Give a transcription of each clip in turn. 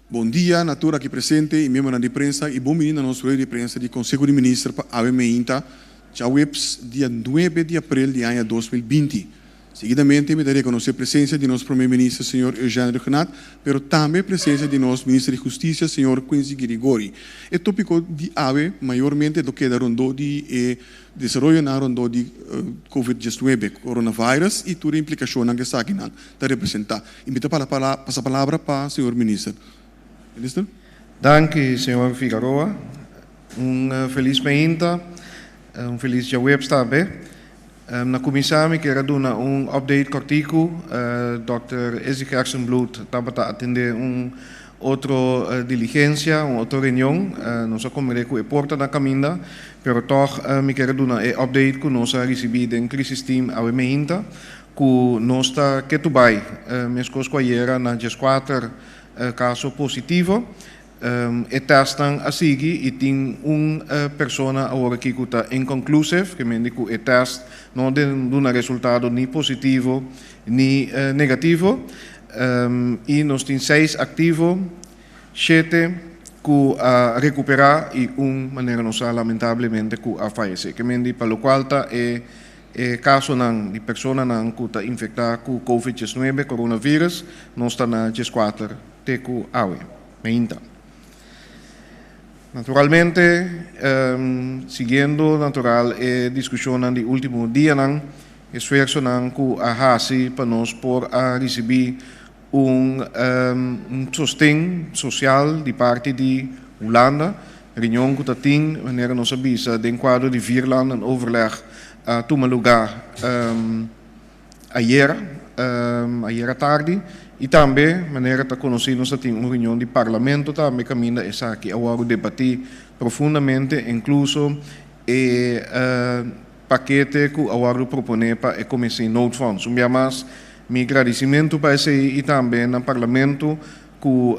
Bon dia na tur aki presente i miembronan di prensa i bon bini na nos rueda di prensa di Konseho di Minister pa awe meinta djaweps dia nuebe di aprel di aña 2020. Seguidamente mi ta rekonosé presensia di nos Prome Minister señor Eugène Rhuggenaath, pero tambe presensia di nos Minister di Hustisia señor Quincy Girigorie. E topiko di awe mayormente lo keda rondó di e desaroyonan rondó di Covid 19, coronavirus, i tur e implikashonnan ku esakinan ta representá. I mi ta pala pasa palabra pa señor Minister. Minister. Danki señor Figaroa. Un felis mainta, un felis djaweps tambe. Na kuminsá mi kier a duna un update kòrtiku. Dòkter Izzy Gerstenbluth tabata atendé un otro diligensia, un otro reunion. Nos a komberé ku e porta na kaminda, pero tòg mi kier a duna e update ku nos a risibí den Crisis Team awe meinta, ku nos ta ketu bai meskos ku ayera na 14 kaso positivo. E testnan a sigui i tin un persona awor aki ku ta inconclusive, ke mende ku e test no a duna resultado ni positivo ni negativo. I nos tin seis aktivo, shete ku a rekuperá i un, manera nos sa lamentablemente, ku a fayesé. Ke mende pa lokual ta e kasonan di personanan ku ta infektá ku Covid 19, coronavirus, nos ta na 14 te ku awe mainta. Naturalmente, siguiendo natural e diskushonnan di último dianan, esfuersonan ku a hasi pa nos por a risibí un sosten sosial di parti di Hulanda, reunion ku ta tin, manera nos a bisa, den kuadro di Vierlandenoverleg a tuma lugá ayera, ayera tardi, i tambe, manera ta konosí, nos a tin un reunion di Parlamento tambe kaminda esaki a wòrdu debatí profundamente, inkluso e pakete ku a wòrdu proponé pa e Komisie Noodfonds. Un bia mas, mi gradisimentu pa esei i tambe na Parlamento ku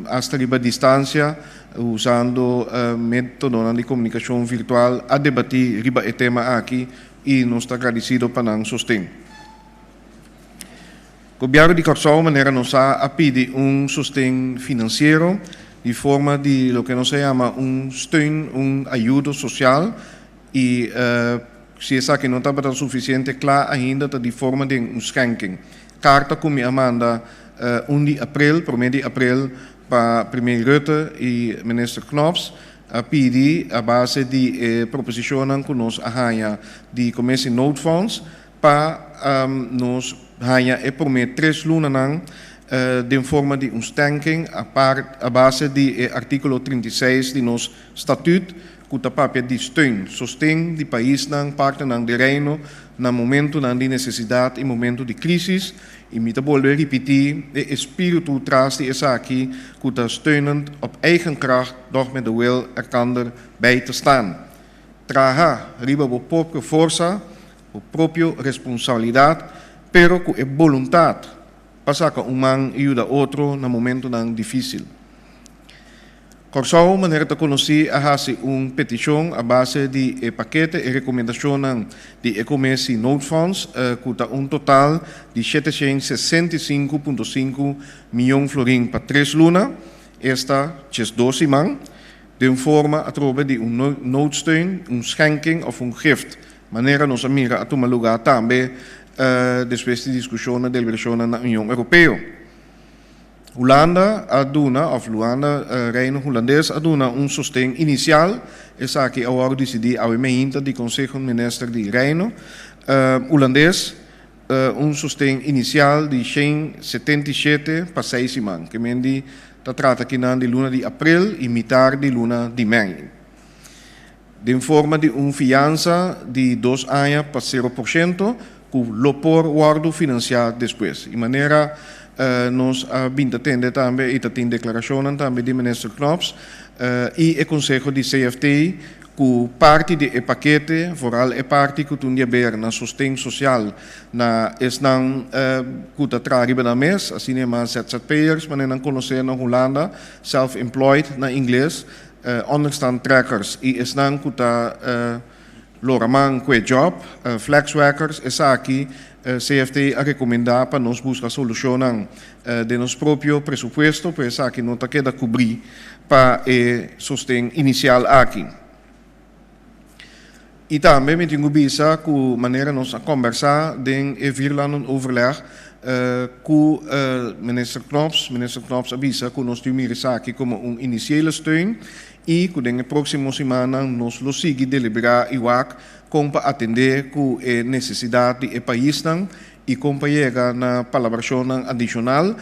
asta riba distansia, usando métodonan di komunikashon virtual, a debatí riba e tema aki i nos ta gradisido pa nan sosten. Gobièrnu di Kòrsou, manera nos sa, a pidi un sosten finansiero di forma di loke nos a yama un steun, un ayudo sosial i si esaki no tabata sufisiente kla ainda ta di forma den un schenking. Karta ku mi a manda 1 di aprel, promé di aprel, pa Premier Rutte i Minister Knops a pidi a base di e proposishonnan ku nos a haña di Commissie Noodfonds pa nos haña e promé tres lunanan den forma di un stenking a base di e artíkulo 36 di nos Statuut ku ta papia di steun, sosten di paisnan, partnernan di Reino na momentunan di nesesidat i momentu di krísis. I mi ta bolbe ripití e espíritu tras di esaki ku ta steunend op eigen kracht doch met de wil elkander bij te staan. Traha riba bo propio forsa, bo propio responsabilidat, pero ku e boluntat pa saka un man i yuda otro na momentunan difísil. Kòrsou, manera ta konosí, a hasi un petishon a base di e pakete e rekomendashonnan di e Commissie Noodfonds ku ta un total di 765.5 mion florin pa tres luna, esta 12 siman, den forma atrobe di un noodsteun, un schenking òf un gift, manera nos a mira a tuma lugá tambe despues di diskushonnan, deliberashonnan na Union Europeo. Hulanda a duna, òf Luanda, Reino Hulandes a duna un sosten inisial. Esaki a wòrdu disidí awe meinta di Konseho Minister di Reino Hulandes, un sosten inisial di 177 pa 6 siman. Ke men di ta trata kinan di luna di aprel i mitar di luna di mei. Den forma di un fiansa di 2 aña pa 0% ku lo por wòrdu finansiá despues. I manera nos a bin ta tende tambe i ta tin deklarashonnan tambe di Minister Knops i e konseho di CFT ku parti di e pakete, vooral e parti ku tin di haber na sosten sosial na esnan ku ta traha riba nan mes, asina yamá ZZP'ers, manera nan konosé na Hulanda, self-employed na ingles, onderstandtrekkers i esnan ku ta lora man ku e job, flexwerkers, esaki CFT a rekomendá pa nos buska solushonnan den nos propio presupuesto, pero esaki no ta keda kubrí pa e sosten inisial aki. I tambe mi tin ku bisa ku manera nos a kòmbersá den e vierlandenoverleg ku Minister Knops, Minister Knops a bisa ku nos tin mira esaki komo un inisiële steun i ku den e próksimo simannan nos lo sigui deliberá i wak kon pa atendé ku e nesesidat di e paisnan i kon pa yega na palabrashonnan adishonal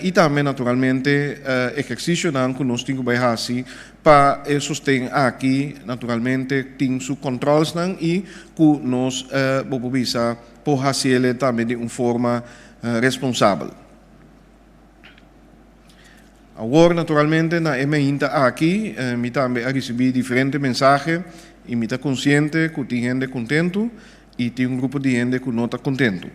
i tambe naturalmente ehersisionan ku nos tin ku bai hasi pa e sosten aki naturalmente tin su kòntròlsnan i ku nos bo por bisa por hasiele tambe di un forma responsabel. Awor naturalmente na e meinta aki mi tambe a risibí diferente mensahe i mi ta konsiente ku tin hende kontentu i tin un grupo di hende ku no ta kontentu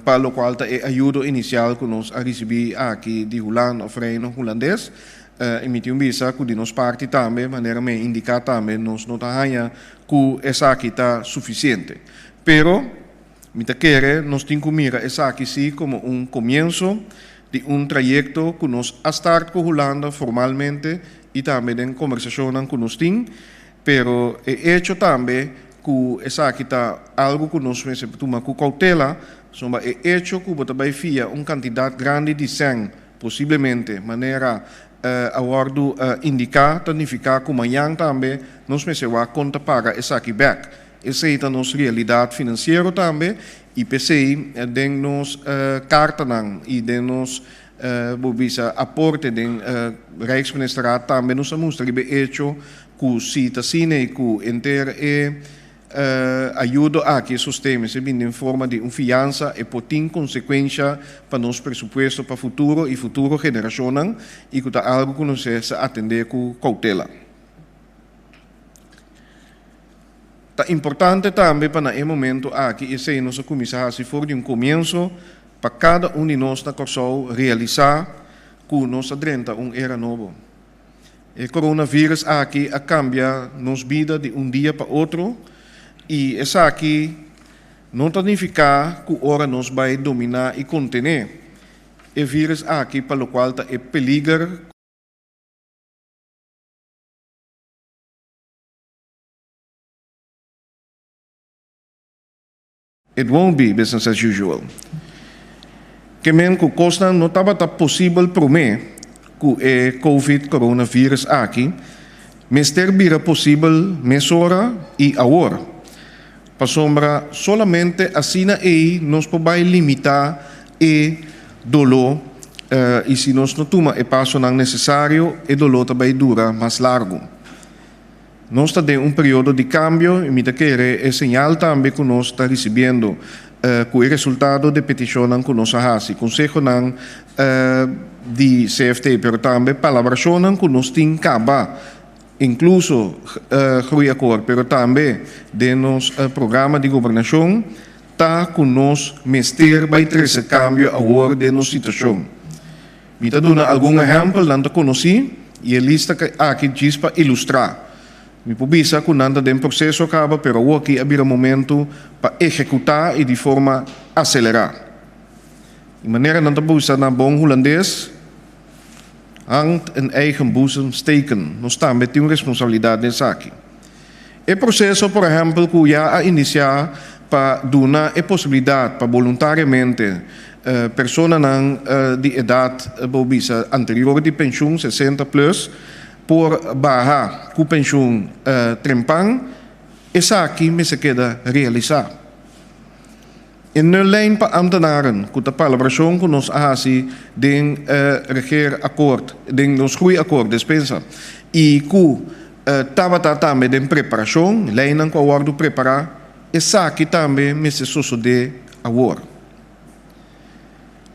pa lokual ta e ayudo inisial ku nos a risibí aki di Hulanda òf Reino Hulandes. I mi tin un bisa ku di nos parti tambe, manera mi a indiká tambe, nos no ta haña ku esaki ta sufisiente. Pero Mi ta kere nos tin ku mira esaki sí komo un komienso di un trayekto ku nos a start ku Hulanda formalmente i tambe den kombersashonnan ku nos tin, pero e echo tambe ku esaki ta algu ku nos mester tuma ku koutela, pasobra e echo ku bo ta bai fia un kantidat grandi di sèn posiblemente manera a wòrdu indiká ta nifiká ku mañan tambe nos mester wak kon ta paga esaki bèk. Esei ta nos realidat finansiero tambe i p'esei den nos kartanan i den nos bo bisa aporte den Rijksministerraad tambe nos a mustra riba e echo ku si ta asina i ku henter e ayudo aki, e sosten mester bini den forma di un fiansa e por tin konsekuensha pa nos presupuesto pa futuro i futuro generashonnan i ku ta algu ku nos mester atendé ku koutela. Ta importante tambe pa na e momento aki esei nos a kuminsá hasi for di un komienso pa kada un di nos na Kòrsou realisá ku nos a drenta un era nobo. E coronavirus aki a kambia nos bida di un dia pa otro i esaki no ta nifiká ku ora nos bai dominá i kontené e virus aki pa lokual ta e peliger It won't be business as usual. Ke men ku kosnan no tabata posibel promé ku e Covid coronavirus aki, mester bira posibel mesora i awor. Pasobra solamente asina ei nos por bai limitá e doló i si nos no tuma e pasonan nesesario e doló ta bai dura mas largu. Nos ta den un periodo di kambio i mi ta kere e señal tambe ku nos ta risibiendo ku e resultado di petishonnan ku nos a hasi, konsehonan di CFT pero tambe palabrashonnan ku nos tin kaba inkluso Groeiakkoord pero tambe den nos programa di gobernashon ta ku nos mester bai trese kambio awor den nos situashon. Mi ta duna algun ehèmpel, nan ta konosí i e lista aki djis pa ilustrá. Mi por bisa ku nan ta den proseso kaba pero awor aki a bira momentu pa ehekutá i di forma aselerá. I manera nan ta bisa na bon hulandes, Hangt in eigen boezem steken. Nos tambe tin un responsabilidat den esaki. E proseso, por ehèmpel, ku ya a inisiá pa duna e posibilidat pa boluntariamente personanan di edat, bo bisa, anterior di penshun, sesenta plus, por baha ku penshun trempan, esaki mester keda realisá. E nullijn pa ambtenaren, ku ta palabrashon ku nos a hasi den regeerakkoord, den nos groeiakkoord, despensa, i ku tabata tambe den preparashon, leinan ku a wòrdu prepará, esaki tambe mester sosodé awor.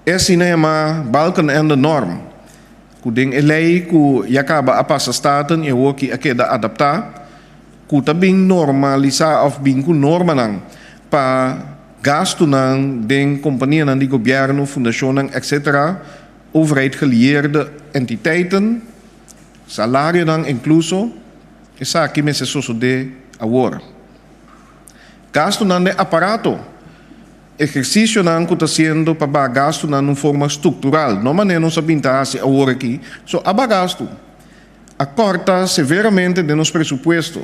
E asina yamá Balkenende-norm, ku den e lei ku ya kaba a pasa Staten i awor ki a keda adaptá, ku ta bin normalisá òf bin ku normanan pa gastunan den kompanianan di gobièrnu, fundashonnan etc. Overheid gelieerde entiteiten, salarionan inkluso, esaki mester sosodé awor. Gastunan den aparato. Ehersisionan ku ta siendo pa baha gastunan un forma struktural, no manera nos a bin ta hasi awor aki, so a baha gastu. A kòrta severamente den nos presupuesto,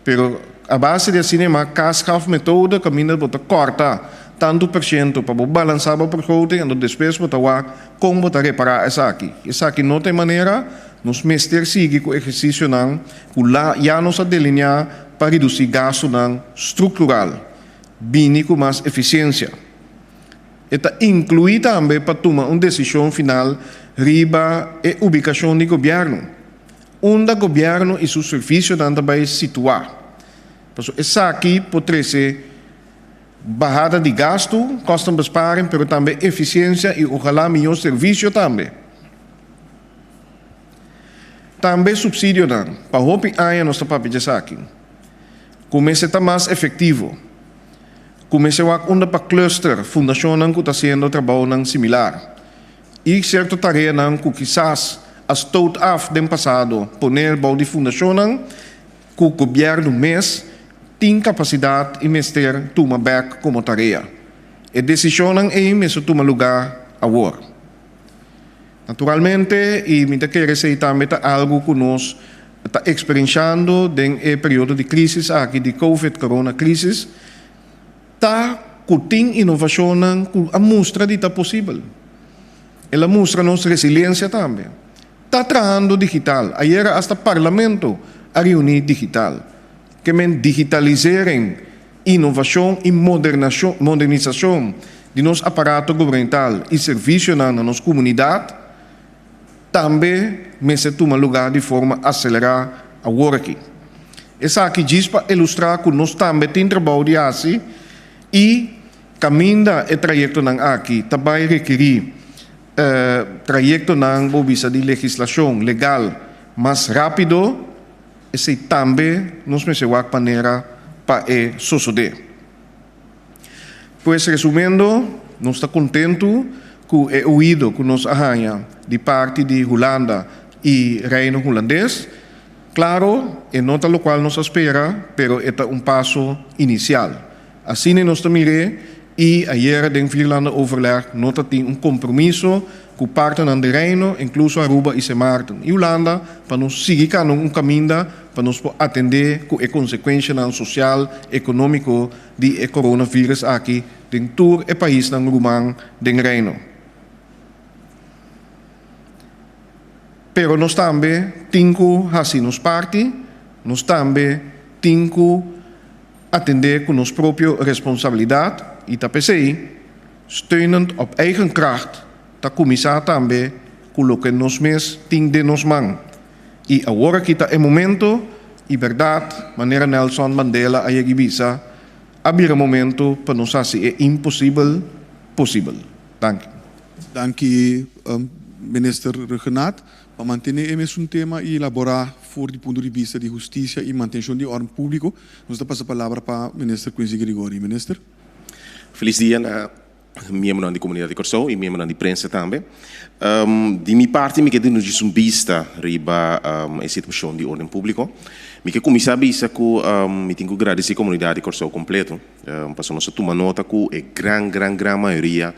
pero a base di asina e ma kaaschafmethode kaminda bo ta kòrta tantu pershento pa bo balansá bo begroting anto despues bo ta wak kon bo ta repará esaki. Esaki no ta e manera, nos mester sigui ku ehersisionan ku la ya nos a delineá pa redusí gastunan struktural. Bini ku mas efisiensia. E ta inkluí tambe pa tuma un desishon final riba e ubikashon di gobièrnu, unda gobièrnu i su servisionan ta bai situá. Pasobra esaki por trese bahada di gastu, kostenbesparing, pero tambe efisiensia i ojalá mihó servisio tambe. Tambe supsidionan. Pa hopi aña nos ta papia djesaki. Ku mester ta mas efektivo. Ku mester wak unda pa cluster fundashonnan ku ta hasiendo trabounan similar. I sierto tareanan ku kisas a stoot af den pasado pone bou di fundashonnan ku gobièrnu mes tin kapasidat i mester tuma bèk komo tarea. E desishonnan ei mester tuma lugá awor. Naturalmente, i mi ta kere esei tambe ta algu ku nos ta eksperenshando den e periodo di krisis aki di Covid Corona krisis, ta ku tin inovashonnan ku a mustra di ta posibel. El a mustra nos resiliensia tambe. Ta trahando digital. Ayera asta Parlamento a reuní digital. Ke men digitalisering Inovashon i modernisashon di nos aparato gubernamental i servisionan na nos komunidat tambe mester tuma lugá di forma aselerá awor aki. Esaki djis pa ilustrá ku nos tambe tin trabou di hasi i kaminda e trayektonan aki ta bai rekirí trayektonan bo bisa di legislashon legal mas rápido. Esei tambe nos mester wak manera pa e sosodé. Pues resumiendo, nos ta kontentu ku e oido ku nos a haña di parti di Hulanda i Reino Hulandes. Klaro, e no ta lokual nos a spera, pero e ta un paso inisial. Asina nos ta mir'é i ayera den Vierlandenoverleg no ta tin un kompromiso ku partnernan di Reino, inkluso Aruba i Sint Maarten i Hulanda, pa nos sigui kana un kaminda pa nos por atendé ku e konsekuenshanan sosial, ekonómiko di e coronavirus aki den tur e paisnan ruman den Reino. Pero nos tambe tin ku hasi nos parti, nos tambe tin ku atendé ku nos propio responsabilidat i ta p'esei steunend op eigen kracht ta kuminsá tambe ku loke nos mes tin den nos man. I awor aki ta e momento i bèrdat manera Nelson Mandela a yegi bisa, a bira momento pa nos hasi e imposibel posibel. Danki. Danki Minister Rhuggenaath. Pa mantené e mesun tema i elaborá for di punto di bista di hustisia i mantenshon di órden públiko, nos ta pasa palabra pa Minister Quincy Gregory. Minister. Felis dia na miembronan di komunidat di Kòrsou i miembronan di prensa tambe. Di mi parti mi ke duna djis un bista riba e situashon di órden públiko. Mi ke kuminsá bisa ku mi tin ku gradisí komunidat di Kòrsou kompleto. Pasobra nos a tuma nota ku e gran gran gran mayoria,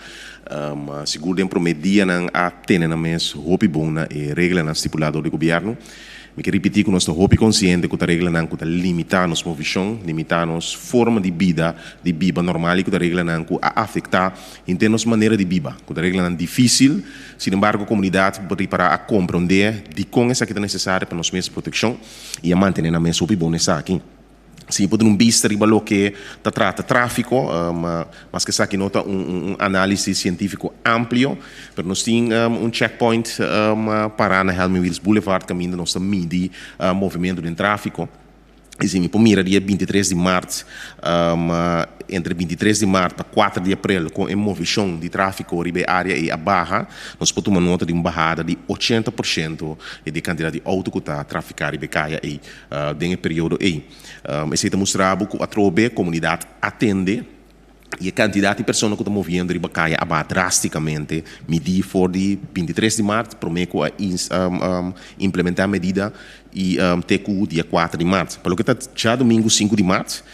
sigur den promé dianan a tene nan mes hopi bon na e reglanan stipulá dor di gobièrnu. Mi ke ripití ku nos ta hopi konsiente ku ta reglanan ku ta limitá nos movishon, limitá nos forma di bida, di biba normal i ku ta reglanan ku a afektá henter nos manera di biba, ku ta reglanan difísil. Sinembargo komunidat por ripará a komprondé dikon esaki ta nesesario pa nos mes protekshon i a mantené nan mes hopi bon na esaki. Si bo por duna un bista riba loke ta trata tráfiko, maske esaki no ta un análisis sientífiko amplio, pero nos tin un checkpoint pará na Helmin Wiels Boulevard kaminda nos ta midi movimentu den tráfiko. I si mi por mira dia bintitres di mart, entre bintitres di mart pa kuater di aprel kon e movishon di tráfiko riba e área ei a baha, nos por tuma nota di un bahada di ochenta por shento di e kantidat di outo ku ta trafiká riba e kaya ei. Den e periodo ei. Esei ta mustra bo ku atrobe komunidat atende. I e kantidat di persona ku ta moviendo riba kaya a baha drástikamente midí for di 23 di mart, promé ku a implementá medida i te ku dia 4 di mart. Pa loke ta djadumingu 5 di mart,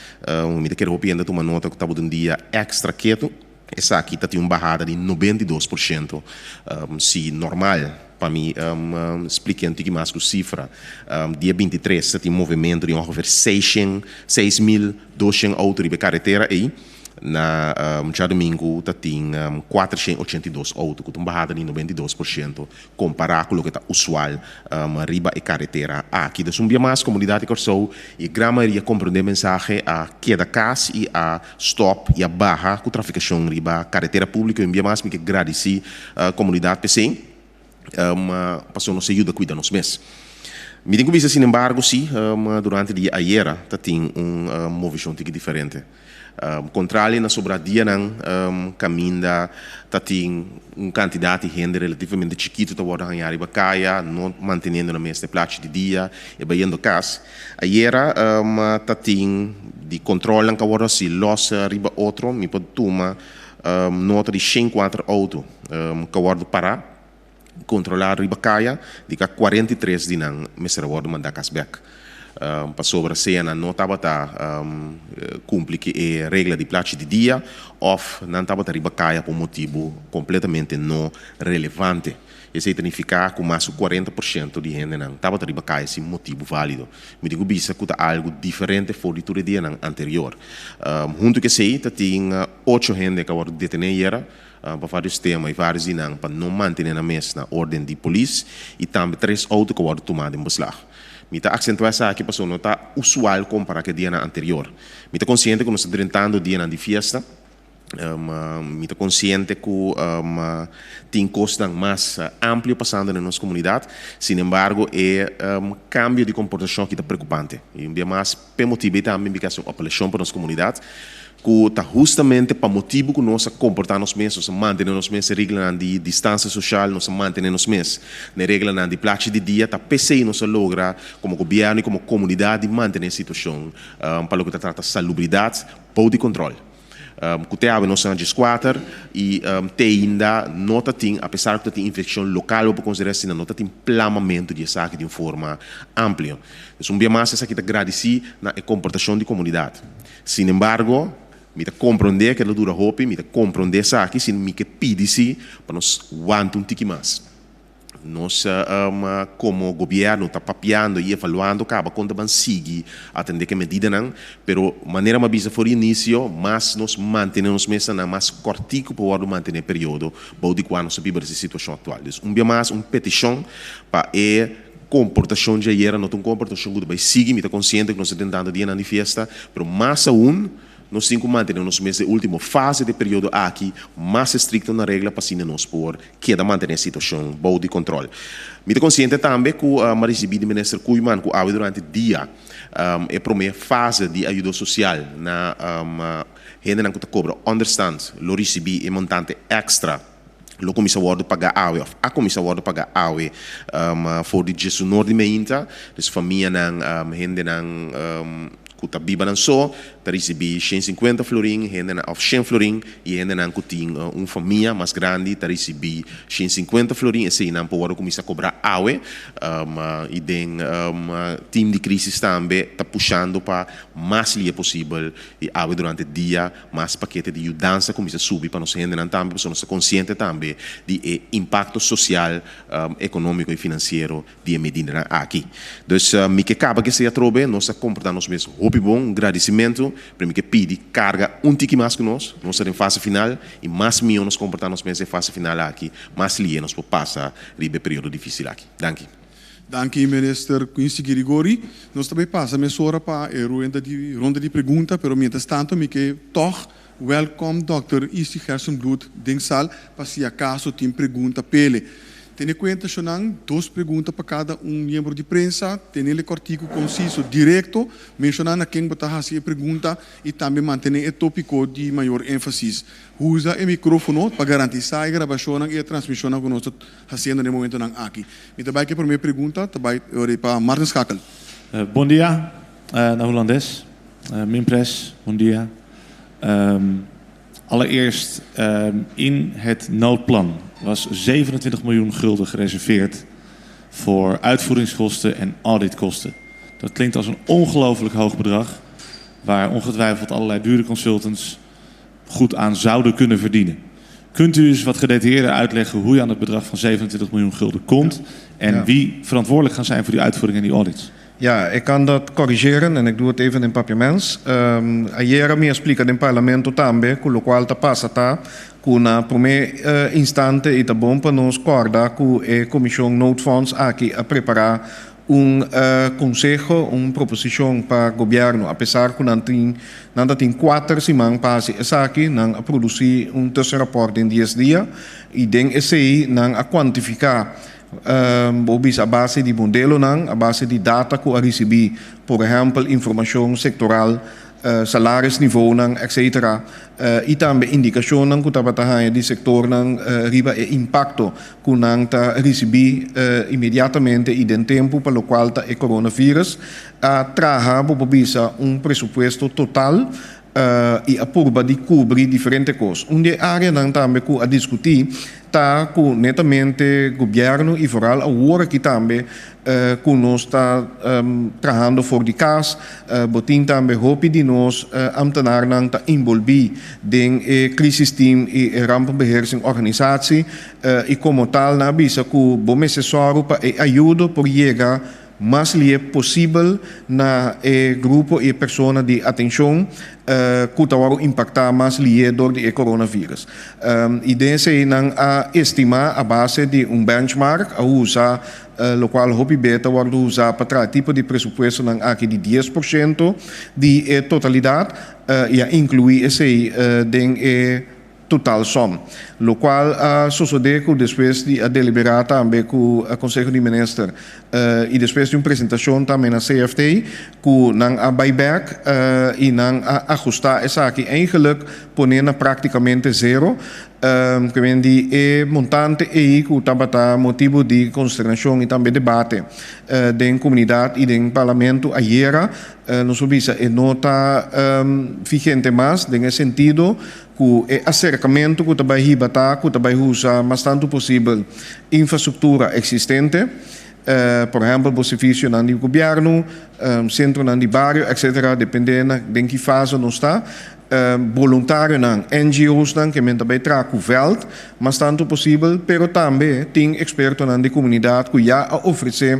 mi ta kere hopi hende tuma nota ku tabata un dia èkstra ketu. Esaki ta tin un bahada di 92%. Si normal, pa mi spliké un tiki mas ku sifra, dia 23 ta tin movementu di ongeveer seishen, 6200 outo riba e karetera ei. Na djadumingu ta tin 482 outo, ku ta un bahada di 92% kompará ku loke ta usual riba e karetera aki. Dus un bia mas komunidat di Kòrsou i e gran mayoria komprondé e mensahe, a keda kas i a stòp i a baha ku trafikashon riba karetera públiko. I un bia mas mi ke gradisí komunidat p'esei, pasobra nos a yuda kuida nos mes. Mi tin ku bisa sinembargo si durante di ayera ta tin un movishon tiki diferente. Kontrali na sobra dianan kaminda ta tin un kantidat di hende relativamente chikitu ta wòrdu hañá riba kaya, no manteniendo nan mes na e plachi di dia i bayendo kas. Ayera ta tin di kòntròlnan ku a wòrdu hasi lòs riba otro, mi por tuma nota di 104 outo ku a wòrdu pará, kontrolá riba kaya, di ka 43 di nan mester a wòrdu mandá kas bèk. Pasobra sea nan no tabata kumpli ku e regla di plachi di dia òf nan tabata riba kaya pa un motibu kompletamente no relevante. Esei ta nifiká ku mas ku 40% di hendenan tabata riba kaya sin motibu válido. Mi tin ku bisa ku ta algu diferente for di tur e dianan anterior. Huntu ku esei ta tin ocho hende ku a wòrdu detené ayera pa varios tema y varios di nan pa no mantene nan mes na orden di polis y tambe tres auto cu a wordo tuma den beslag. Mi ta accentua esaki pasobra no ta usual compara cu e dianan anterior. Mi ta consciente cu nos ta drentando dianan di fiesta, mi ta consciente cu tin cosnan mas amplio pasando den nos comunidad, sin embargo e cambio di comportacion aki ta preocupante y un bia mas p'e motibo ey tambe mi ke haci un apelacion pa nos comunidad ku ta hustamente pa motibu ku nos a komportá nos mes, nos a mantené nos mes e reglanan di distansia sosial, nos a mantené nos mes na e reglanan di plachi di dia, ta p'esei nos a logra komo gobièrnu i komo komunidat di mantené e situashon pa loke ta trata salubridat bou di kòntròl. Ku te awe nos a 14 i te ainda no ta tin, apesar ku ta tin infekshon lokal bo por konsiderá asina, no ta tin plamamentu di esaki di un forma amplio. Dus un bia mas esaki ta gradisí na e komportashon di komunidat. Sin embargo, mi ta komprondé ku e lo dura hopi, mi ta komprondé esaki, sin mi ke pidi si pa nos wanta un tiki mas. Nos komo gobièrnu ta papiando i evaluando kaba kon ta ban sigui atendé ku e medidanan, pero manera mi a bisa for di inisio, mas nos mantené nos mesanan mas kòrtiku por wòrdu mantené e periodo bou di kua nos ta biba den e situashon aktual. Dus un bia mas un petishon pa e Komportashon dje ayera no ta un komportashon ku ta bai sigui. Mi ta konsiente ku nos ta tentando dianan di fiesta, pero mas aun nos tin ku mantené nos mes den último fase di e periodo aki mas estrikto na regla pa asina nos por keda mantené e situashon bou di kòntròl. Mi ta konsiente tambe ku mi a risibí di Minister Koeiman ku awe durante dia e promé fase di ayudo sosial na hendenan ku ta kobra ònderstant lo risibí e montante èkstra. Lo kuminsá wòrdu pagá awe òf a kuminsá wòrdu pagá awe for di djesunor di meinta. Dus famianan, hendenan ku ta biba nan so ta risibí 150 florin, hendenan òf 100 florin i hendenan ku tin un famia mas grandi ta risibí 150 florin. Eseinan por wòrdu kuminsá kobrá awe i den tim di krísis tambe ta pushando pa mas lia posibel i awe durante dia Mas pakete di yudansa kuminsá subi pa nos hendenan tambe pasobra nos ta konsiente tambe di e impakto sosial, ekonómiko i finansiero di e medidanan aki. Dus mi ke kaba ku esei atrobe, nos a komportá nos mes hopi bon, un gradisimentu, pero mi ke pidi karga un tiki mas ku nos, nos ta den fase final i mas mihó nos komportá nos mes den fase final aki, mas lihe nos por pasa riba e periodo difísil aki. Danki. Danki Minister Quincy Girigori. Nos ta bay pasa mesora pa e ruenda di ronda di pregunta, pero mientras tanto mi ke tog welcome Dòkter Isi Gerstenbluth den sal pa si acaso tin pregunta p'ele. Tene cuenta shonan, dos pregunta pa cada un miembro di prensa, tenele cortico, conciso, directo, menciona na ken bo ta haci e pregunta y tambe mantene e topico di mayor enfasis. Usa e microfono pa garantisa e grabacionnan y e transmisionnan cu nos ta Hasiendo den momentonan aki. Mi ta bai ku e promé pregunta ta bai ora pa Martin Schakel. Bon dia na Hulandes. Minpres, bon dia. Allereerst, in het noodplan was 27 miljoen gulden gereserveerd voor uitvoeringskosten en auditkosten. Dat klinkt als een ongelooflijk hoog bedrag, waar ongetwijfeld allerlei dure consultants goed aan zouden kunnen verdienen. Kunt u eens wat gedetailleerder uitleggen hoe u aan het bedrag van 27 miljoen gulden komt en wie verantwoordelijk gaan zijn voor die uitvoering en die audits? Ja, ik kan dat corrigeren en ik doe het even in Papiaments. Ayera mi a splika den parlamento tambe ku lokual ta pasa ta ku na promé instante i ta bon pa nos kòrda ku e Komishon Noodfonds aki a prepará un konseho, un proposishon pa gobièrnu. Apesar ku nan tin nan ta tin kuater siman pa hasi esaki, nan a produsí un tussenrapport den dies dia i den esei nan a kuantifiká Bo bisa a base di modelonan, a base di data ku a risibí, por ehèmpel informashon sektoral, salarisnivonan, etcetera, i tambe indikashonnan ku tabata haña di sektornan riba e impakto ku nan ta risibí inmediatamente i den tempu pa lokual ta e coronavirus, a traha, bo por bisa, un presupuesto total i a purba di kubri diferente kos. Un di e áreanan tambe ku a diskutí ta ku netamente gobièrnu i foral awor aki tambe ku nos ta trahando for di kas, bo tin tambe hopi di nos amtenarnan ta inbolbí den e krisisteam i e rampenbeheersing organisatie i komo tal nan a bisa ku bo mester sòru pa e ayudo por yega mas lie posibel na e grupo i e persona di atenshon ku ta wòrdu impaktá mas lie dor di e coronavirus. I den esei nan a estimá a base di un benchmark, a usa lokual hopi be ta wòrdu usá pa traha tipo di presupuestonan aki di 10% di e totalidat i a inkluí esei den e total som. Locual a sosode cu despues di a delibera tambe cu Conseho di Minister y despues di un presentacion tambe na CFT cu nan a bay bek y nan a ahusta esaki eigenlijk pone na practicamente zero. Ke men di e montante ey cu tabata motibo di consternacion y tambe debate den comunidad y den Parlamento ayera, nos por bisa e no ta vigente mas den e sentido Ku e aserkamentu ku ta bai hiba ta ku ta bai usa mas tantu posibel infrastruktura eksistente, por ehèmpel bo servisionan di gobièrnu, sentronan di bario etsetera, dependé na den ki fase nos ta. Boluntarionan, NGOsnan ke men ta bai traha ku vèlt mas tantu posibel, pero tambe tin ekspertonan di komunidat ku ya a ofresé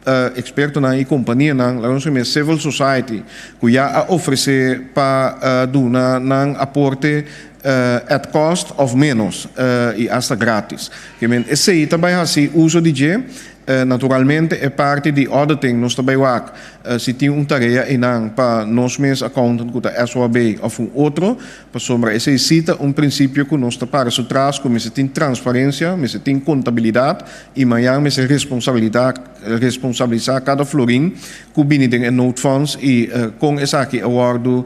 Ekspertonan i kompanianan, laga nos yam'é civil society, ku ya a ofresé pa duna nan aporte at cost òf ménos i asta grátis. Ke men esei ta bai hasi uso di dje. Naturalmente e parti di auditing nos ta bai wak si tin un tarea einan pa nos mes accountant ku ta SOAB òf un otro. Pasobra esei sí ta un prinsipio ku nos ta para su tras, ku mester tin transparensia, mester tin kontabilidat i mañan mester responsabilisá kada florin ku bini den e noodfonds i kon esaki a wòrdu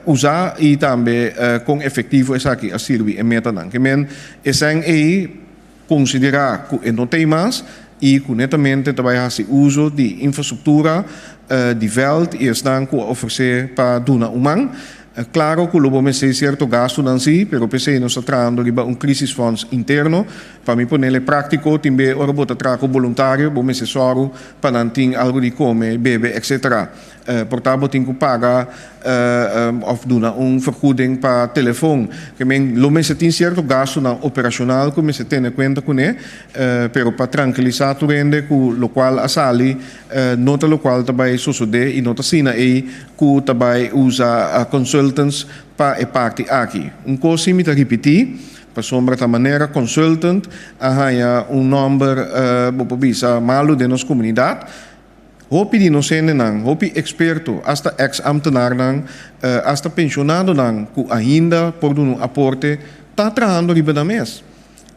usá i tambe kon efektivo esaki a sirbi e metanan. Ke men esèn ei konsiderá ku e no ta ei mas i ku netamente ta bai hasi uso di infrastruktura di vèlt i esnan ku a ofresé pa duna un man. Klaro ku lo bo mester sierto gastunan sí, pero p'esei nos ta trahando riba un crisisfonds interno. Pa mi ponele práktiko, tin be ora bo ta traha ku boluntario, bo mester sòru pa nan tin algu di kome, bebe, etsetera. Por ta bo tin ku paga òf duna un vergoeding pa telefon. Ke men lo mester tin sierto gastunan operashonal ku mester tene kuenta kuné, pero pa trankilisá tur hende ku lokual a sali No ta locual ta bay sosode y no ta asina ey cu ta bay usa consultants pa e parti aki. Un cos si mi ta ripiti, pasobra ta manera consultant a haya un nomber bo por bisa malo den nos comunidad. Hopi di nos hendenan, hopi experto, hasta ex ambtenaarnan, hasta pensionadonan cu ainda por duna un aporte ta trahando riba nan mes.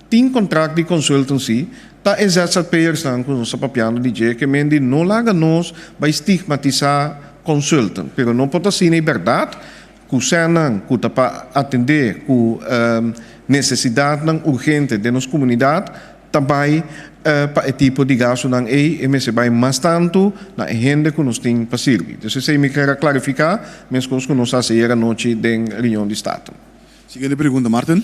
Tin contract di consultancy, ta e ZZP'ersnan cu nos ta papiando di dje ke men di no laga nos bay stigmatisa consultant, pero no por ta asina e berdad cu sènnan cu ta pa atende cu necesidadnan urgente den nos comunidad ta bay pa e tipo di gastonan ey, e mester bay mas tanto na e hende cu nos tin pa sirbi. Entonces esey mi kier a clarifica mescos cu nos a haci ayer anochi den reunion di Staten. Siguiente pregunta, Martin.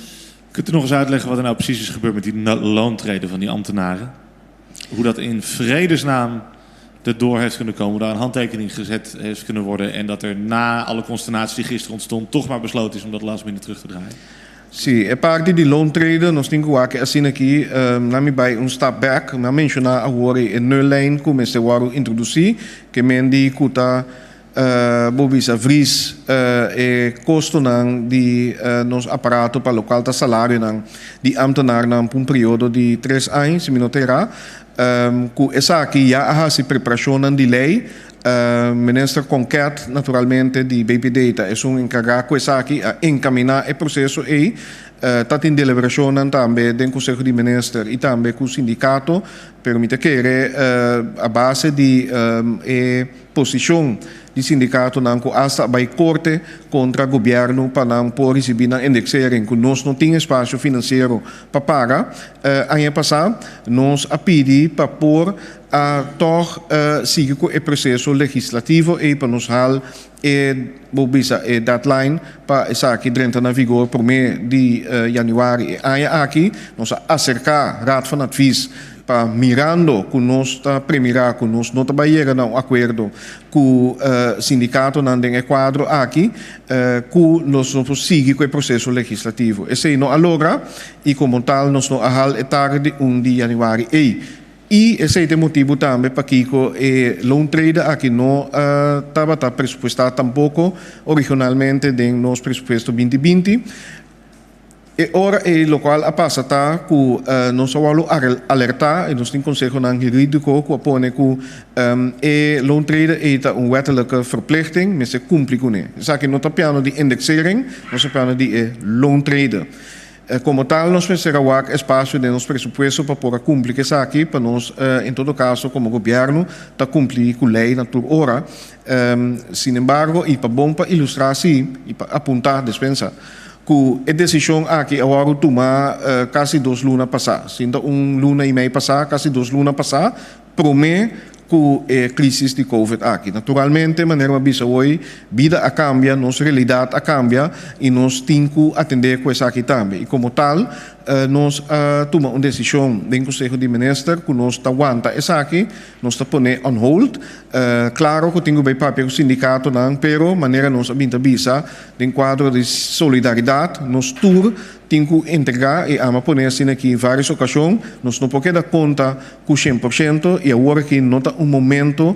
Kunt u nog eens uitleggen wat er nou precies is gebeurd met die loontreden van die ambtenaren? Hoe dat in vredesnaam erdoor heeft kunnen komen, daar een handtekening gezet heeft kunnen worden en dat er na alle consternatie die gisteren ontstond toch maar besloten is om dat last minute terug te draaien? Si, e parti di loontreden, nos tin ku wak asina aki, laat mi bai un stap back, mi a menshoná awor e nullijn ku mester wòrdu introdusí, ke men di ku ta bo bisa vries e kostonan di nos aparato pa lokual ta salarionan di ámtenarnan pa un periodo di 3 aña, si mi no ta erá. Ku esaki ya a hasi preparashonnan di lei. Minister Konket, naturalmente, di BPD ta esun enkargá ku esaki, a enkaminá e proseso ei. Ta tin deliberashonnan tambe den Konseho di Minister i tambe ku sindikato, pero mi ta kere a base di e posishon di sindikatonan ku asta a bai korte kontra gobièrnu pa nan por risibí nan indexering ku nos no tin espasio finansiero pa paga. Aña pasá nos a pidi pa por a tòg sigui ku e proseso legislativo ei pa nos hal e, bo bisa, e deadline pa esaki drenta na vigor promé di yanüari e aña aki. Nos a aserká Raad van Advies pa mirando ku nos ta premirá ku nos no ta bai yega na un akuerdo ku sindikatonan den e kuadro aki, ku nos no por sigui ku e proseso legislativo. Esei no a logra i komo tal nos no a hal e target di 1 di yanüari ei. I esei ta e motibu tambe pakiko e loontrede aki no tabata presupuestá tampoko originalmente den nos presupuesto 2020. E ora ei lokual a pasa ta ku nos a wòrdu alertá i nos tin konsehonan hurídiko ku a pone ku e loontrede ei ta un wettelijke verplichting, mester kumpli kuné. Esaki no ta piano di indexering, nos ta piano di e loontrede. Komo tal nos mester a wak espasio den nos presupuesto pa por a kumpli ku esaki, pa nos en todo kaso komo gobièrnu ta kumpli ku lei na tur ora. Sinembargo, i pa bon pa ilustrá si i pa apuntá despensa, ku e desishon aki a wòrdu tumá kasi 2 luna pasá, sinta un luna i mei pasá, kasi 2 luna pasá, promé ku e krisis di Covid aki. Naturalmente, manera mi a bisa hoy, bida a kambia, nos realidat a kambia i nos tin ku atendé ku esaki tambe. I komo tal, nos a tuma un desishon den Konseho di Minister ku nos ta wanta esaki, nos ta pone on hold. Klaro ku tin ku bai papia ku sindikatonan, pero manera nos a bin ta bisa, den kuadro di solidaridat, nos tur tin ku entregá i ama pone asina aki vários okashon, nos no por keda konta ku 100% i awor aki no ta un momento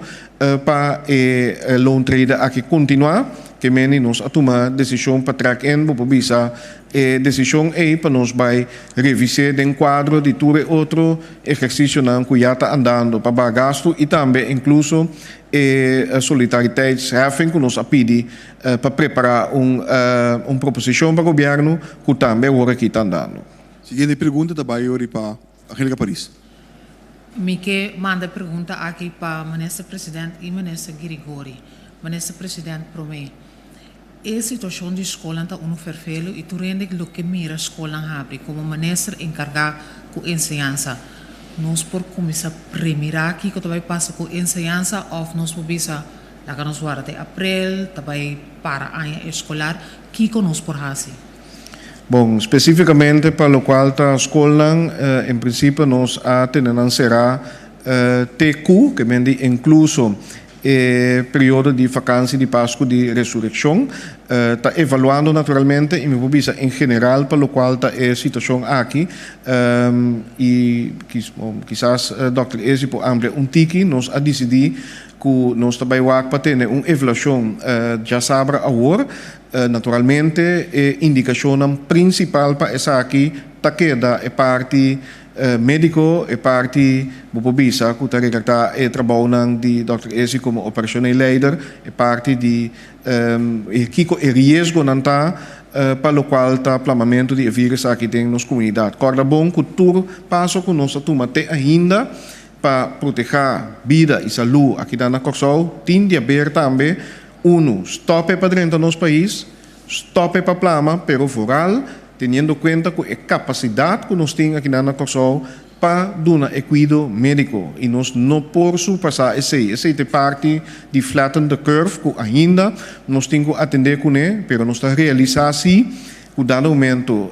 pa e loontrede aki kontinuá, ke meni nos a tuma desishon pa trèk in, bo por bisa e desishon ei pa nos bai revis'é den kuadro di tur e otro ehersisionan ku ya ta andando pa baha gastu i tambe inkluso e solidariteitsheffing ku nos a pidi pa prepará un proposishon pa gobièrnu ku tambe awor aki ta andando. Siguiente pregunta ta bai ori pa Angelica Paris. Mi ke manda e pregunta aki pa Minister President i Minister Girigori. Minister President, promé, e situashon di skolnan ta unu ferfelu i tur hende lo ke mira skolnan habri. Komo minister enkargá ku enseñansa, nos por kuminsá premirá kiko ta bai pasa ku enseñansa òf nos por bisa laga nos warda te aprel, ta bai para aña eskolar, kiko nos por hasi? Bon, spesífikamente pa lokual ta skolnan, en prinsipio nos a tene nan será te ku, ke men di inkluso e periodo di fakansi di Pasku di Resurekshon. Ta evaluando naturalmente i mi por bisa en general pa lokual ta e situashon aki i kisas dòkter Ezi por amplia un tiki, nos a disidí ku nos ta bai wak pa tene un evaluashon djasabra awor. Naturalmente e indikashonnan prinsipal pa esaki ta keda e parti médiko, e parti bo por bisa ku ta rekartá e trabounan di dòkter Ezi komo operashoneel leider, e parti di kiko e riesgonan ta pa lokual ta plamamentu di e vírus aki den nos komunidat. Kòrda bon ku tur paso ku nos a tuma te ainda pa protehá bida i salú akinan na Kòrsou tin di haber tambe unu, stòp e pa drenta nos pais, stòp e pa plama, pero vooral teniendo kuenta ku e kapasidat ku nos tin akinan na Kòrsou pa duna e kuido médiko i nos no por surpasá esei. Esei ta e parti di flatten the curve ku ainda nos tin ku atendé kuné, pero nos ta realisá si. Ku dado momento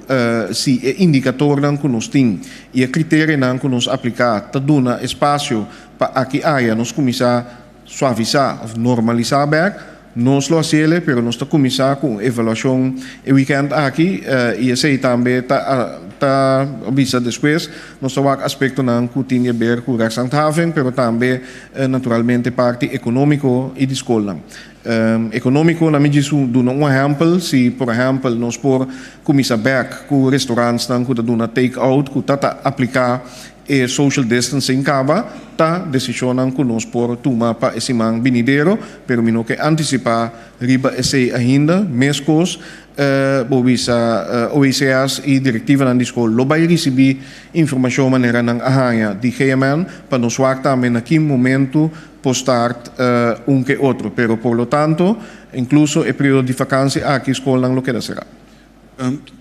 si e indikatornan ku nos tin i e kriterianan ku nos apliká ta duna espasio pa aki aya nos kuminsá suavisá òf normalisá bèk, nos lo hasiel, pero nos ta kuminsá ku un evaluashon e wikènt aki i esei tambe ta ta bisa despues nos ta wak aspektonan ku tin di aber ku rechtshandhaving pero tambe naturalmente parti ekonómiko i di skolnan. Ekonómiko na mi djis duna un ehèmpel, si por ehèmpel nos por kuminsá bèk ku restaurantsnan ku ta duna take out ku ta ta apliká E social distancing kaba ta desishonnan ku nos por tuma pa e siman binidero, pero mi no ke antisipá riba esei ainda. Meskos bo bisa OECS i direktivanan di skol lo bai risibí informashon manera nan a haña di GMN pa nos wak tambe na ki momentu por start un ke otro. Pero por lo tanto, inkluso e periodo di fakansi aki skolnan lo keda será.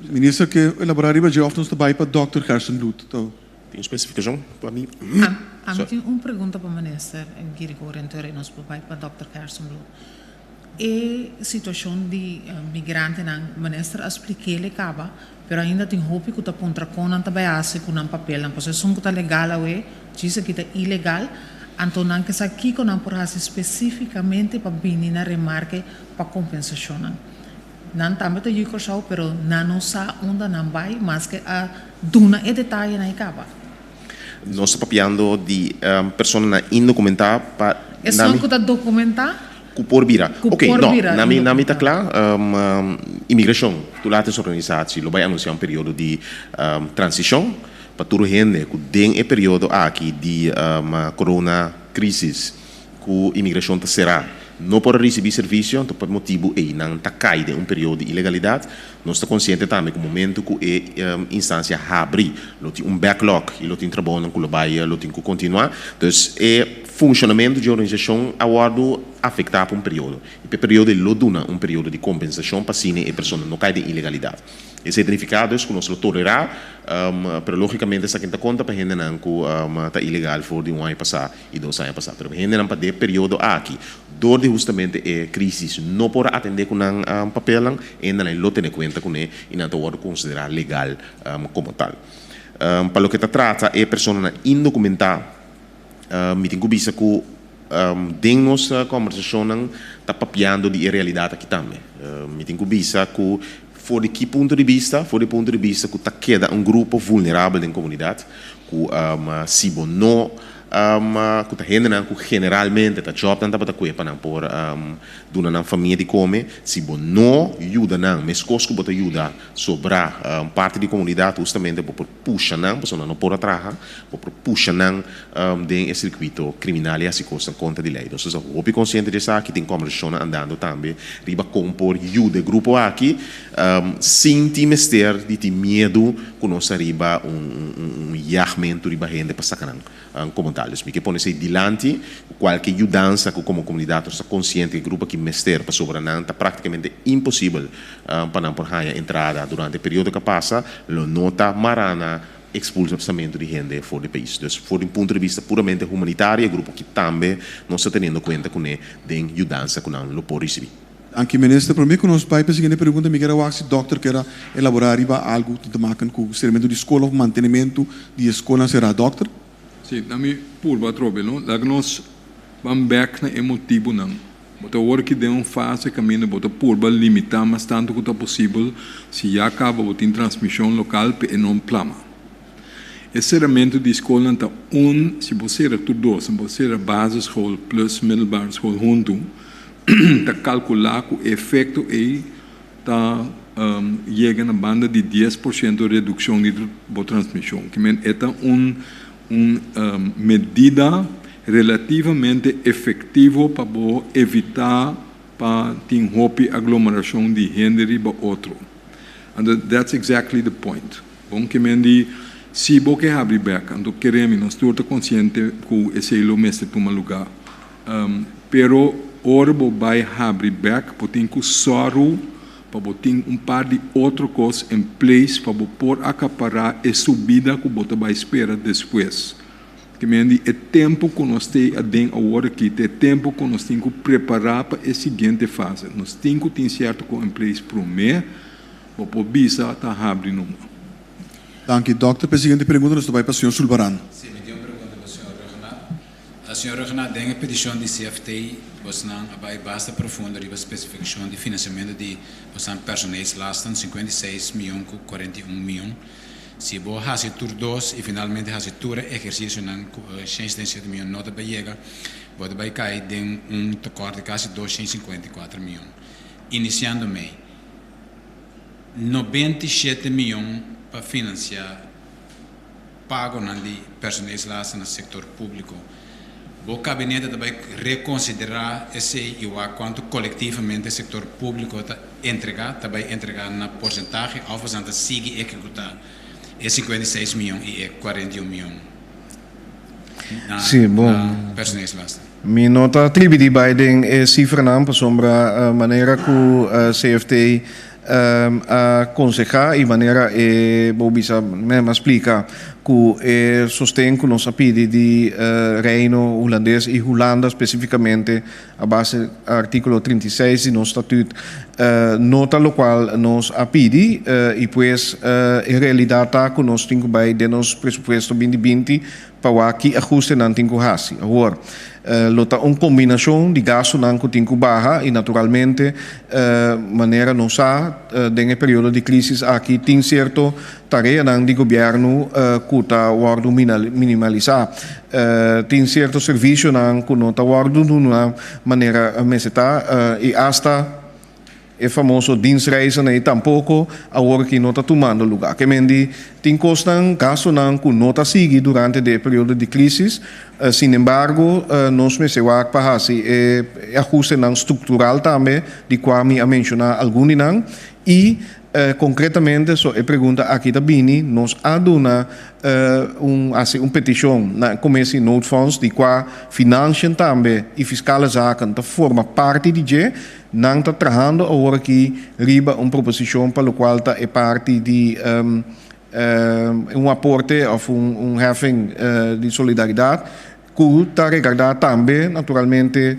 Minister ke elaborá riba dje òf nos ta bai pa Dòkter Gerstenbluth? Tin un spesifikashon pa mi? Ami tin un pregunta pa Minister Girigorie anto nos por bai pa Dòkter Gerstenbluth. E situashon di migrantenan, Minister a splik'el e kaba, pero ainda tin hopi ku ta puntra kon nan ta bai hasi ku nan papelnan, pasobra esun ku ta legal awe, djis aki ta ilegal, anto nan ke sa kiko nan por hasi spesifikamente pa bini na remarke pa kompensashonnan. Nan tambe ta yu Kòrsou pero nan no sa unda nan bai maske a duna e detayenan e kaba. Nos ta papiando di personanan indokumentá pa Esnan ku ta dokumentá. Ku por bira. Ku Oké, por no, bira na mi na mi ta indokumentá. kla. Imigrashon, Toelatingsorganisatie organisatie lo bai anunsiá un periodo di transishon pa tur hende ku den e periodo aki di corona crisis ku imigrashon ta será no por a risibí servisio, anto pa e motibu ei nan ta kai den un periodo di ilegalidat. Nos ta konsiente tambe ku momentu ku e instansia habri lo tin un backlog i lo tin trabounan ku lo bai lo tin ku kontinuá. Dus e funshonamentu dje organisashon a wòrdu afektá pa un periodo i pa e periodo ei lo duna un periodo di kompensashon pa asina e persona no kai den ilegalidat. Esei ta nifiká dus ku nos lo tolerá, pero lógikamente esaki ta konta pa hendenan ku ta ilegal for di un aña pasá i dos aña pasá. Pero hendenan pa den e periodo aki, dor di hustamente e krísis no por a atendé ku nan papelnan, hendenan lo tene kuenta kuné i nan ta wòrdu konsiderá legal komo tal. Pa loke ta trata e personanan indokumentá, mi tin ku bisa ku den nos kòmbersashonnan ta papiando di e realidat aki tambe. Mi tin ku bisa ku for di ki punto di bista? For di punto di bista ku ta keda un grupo vulnerabel den komunidat, ku si bo no ku ta hendenan ku generalmente ta jòbnan tabata kue pa nan por duna nan famia di kome, si bo no yuda nan meskos ku bo ta yuda sobrá parti di komunidat hustamente bo por pusha nan pasobra nan no por a traha, bo por pusha nan den e sirkuito kriminal i hasi kosnan kontra di lei. Nos ta hopi konsiente di esaki, tin kòmbersashonnan andando tambe riba kon por yuda e grupo aki sin tin mester di tin miedu ku nos ta riba un yagmentu riba hende pa saka nan komo tal. Dus mi ke pone esei dilanti ku kualke yudansa ku komo komunidat nos ta konsiente ku e grupo aki mester pasobra nan ta praktikamente imposibel pa nan por haña entrada durante e periodo ku a pasa, lo no ta mará na expulsamentu di hende for di pais. Dus for di un punto di bista puramente humanitario e grupo aki tambe nos ta teniendo kuenta kuné den yudansa ku nan lo por risibí. Danki Minister. Prome ku nos bai pa e siguiente pregunta mi kier a wak si dòkter kier a elaborá riba algu ku tin te maken ku seramentu di skol òf mantenementu di e skolnan será. Dòkter? Si, na mi purba atrobe no. Laga nos ban bèk na e motibunan. Bo ta wor ki den un fase kaminda bo ta purba limitá mas tantu ku ta posibel si ya kaba bo tin transmishon lokal pa e no plama. E seramentu di skolnan ta un, si bo sera tur dos, bo sera basisschool plus middelbare school huntu, ta kalkulá ku e efekto ei ta yega na banda di 10% redukshon di bo transmishon. Ke men e ta un un medida relativamente efektivo pa bo evitá pa tin hopi aglomerashon di hende riba otro. Anto that's exactly the point. Bon ke men di si bo ke habri bek, anto kere mi nos tur ta konsiente ku esei lo mester tuma lugá. Pero ora bo bai habri bek bo tin ku sòru pa bo tin un par di otro kos en place pa bo por akapará e subida ku bo ta bai spera despues. Ke men di e tempu ku nos tei aden awor aki ta e tempu ku nos tin ku prepará pa e siguiente fase. Nos tin ku tin sierto kos en place promé. Bo por bisa ta habri numa. Danki, dòkter. Pa e siguiente pregunta nos ta bai pa señor Sulbaran. Sí, mi tin un pregunta pa señor Rhuggenaath. Señor Rhuggenaath, den e petishon di CFT bosnan a bai basta profundo riba spesifikashon di finansiamentu di bosnan personeelslasten, 56 mion ku 41 mion. Si bo hasi tur dos i finalmente hasi tur e ehersisionan ku e 177 mion no ta bai yega, bo ta bai kai den un tekort di kasi 254 mion. Inisiando mei. 97 mion pa finansiá pagonan di personeelslasten na sektor públiko. Bo kabinete ta bai rekonsiderá esei i wak kuantu kolektivamente sektor públiko ta entregá, ta bai entregá na porsentahe òf boso ta sigui ehekutá e 56 mion i e 41 mion na Sí, bon. personeelslasten? Mi no ta tribi di bai den e sifranan pasobra manera ku CFT a konsehá i manera e bo bisa mem a splika ku e sosten ku nos a pidi di Reino Hulandes i Hulanda spesifikamente a base artíkulo 36 di nos statut no ta lokual nos a pidi i pues e realidat ta ku nos tin ku bai den nos presupuesto binti binti pa wak ki ahustenan tin ku hasi. Awor, lo ta un kombinashon di gastunan ku tin ku baha i naturalmente manera nos sa den e periodo di krisis aki tin sierto tareanan di gobièrnu ku ta wòrdu minimalisá. Tin sierto servisionan ku no ta wòrdu duna manera mester ta i asta E famoso dienstreizen ei tampoko awor aki no ta tumando luga. Ke men di tin kosnan, gastunan ku no ta sigui durante di e periodo di krisis. Sinembargo, nos mester wak pa hasi e ahustenan struktural tambe di kua mi a menshoná algun di nan. I konkretamente, so e pregunta aki ta bini, nos a duna un hasi un petishon na e Commissie Noodfonds di kua Financiën tambe i Fiscale Zaken ta forma parti di dje. Nan ta trahando awor aki riba un proposicion pa locual ta e parti di un aporte of un heffing di solidaridad cu ta regarda tambe naturalmente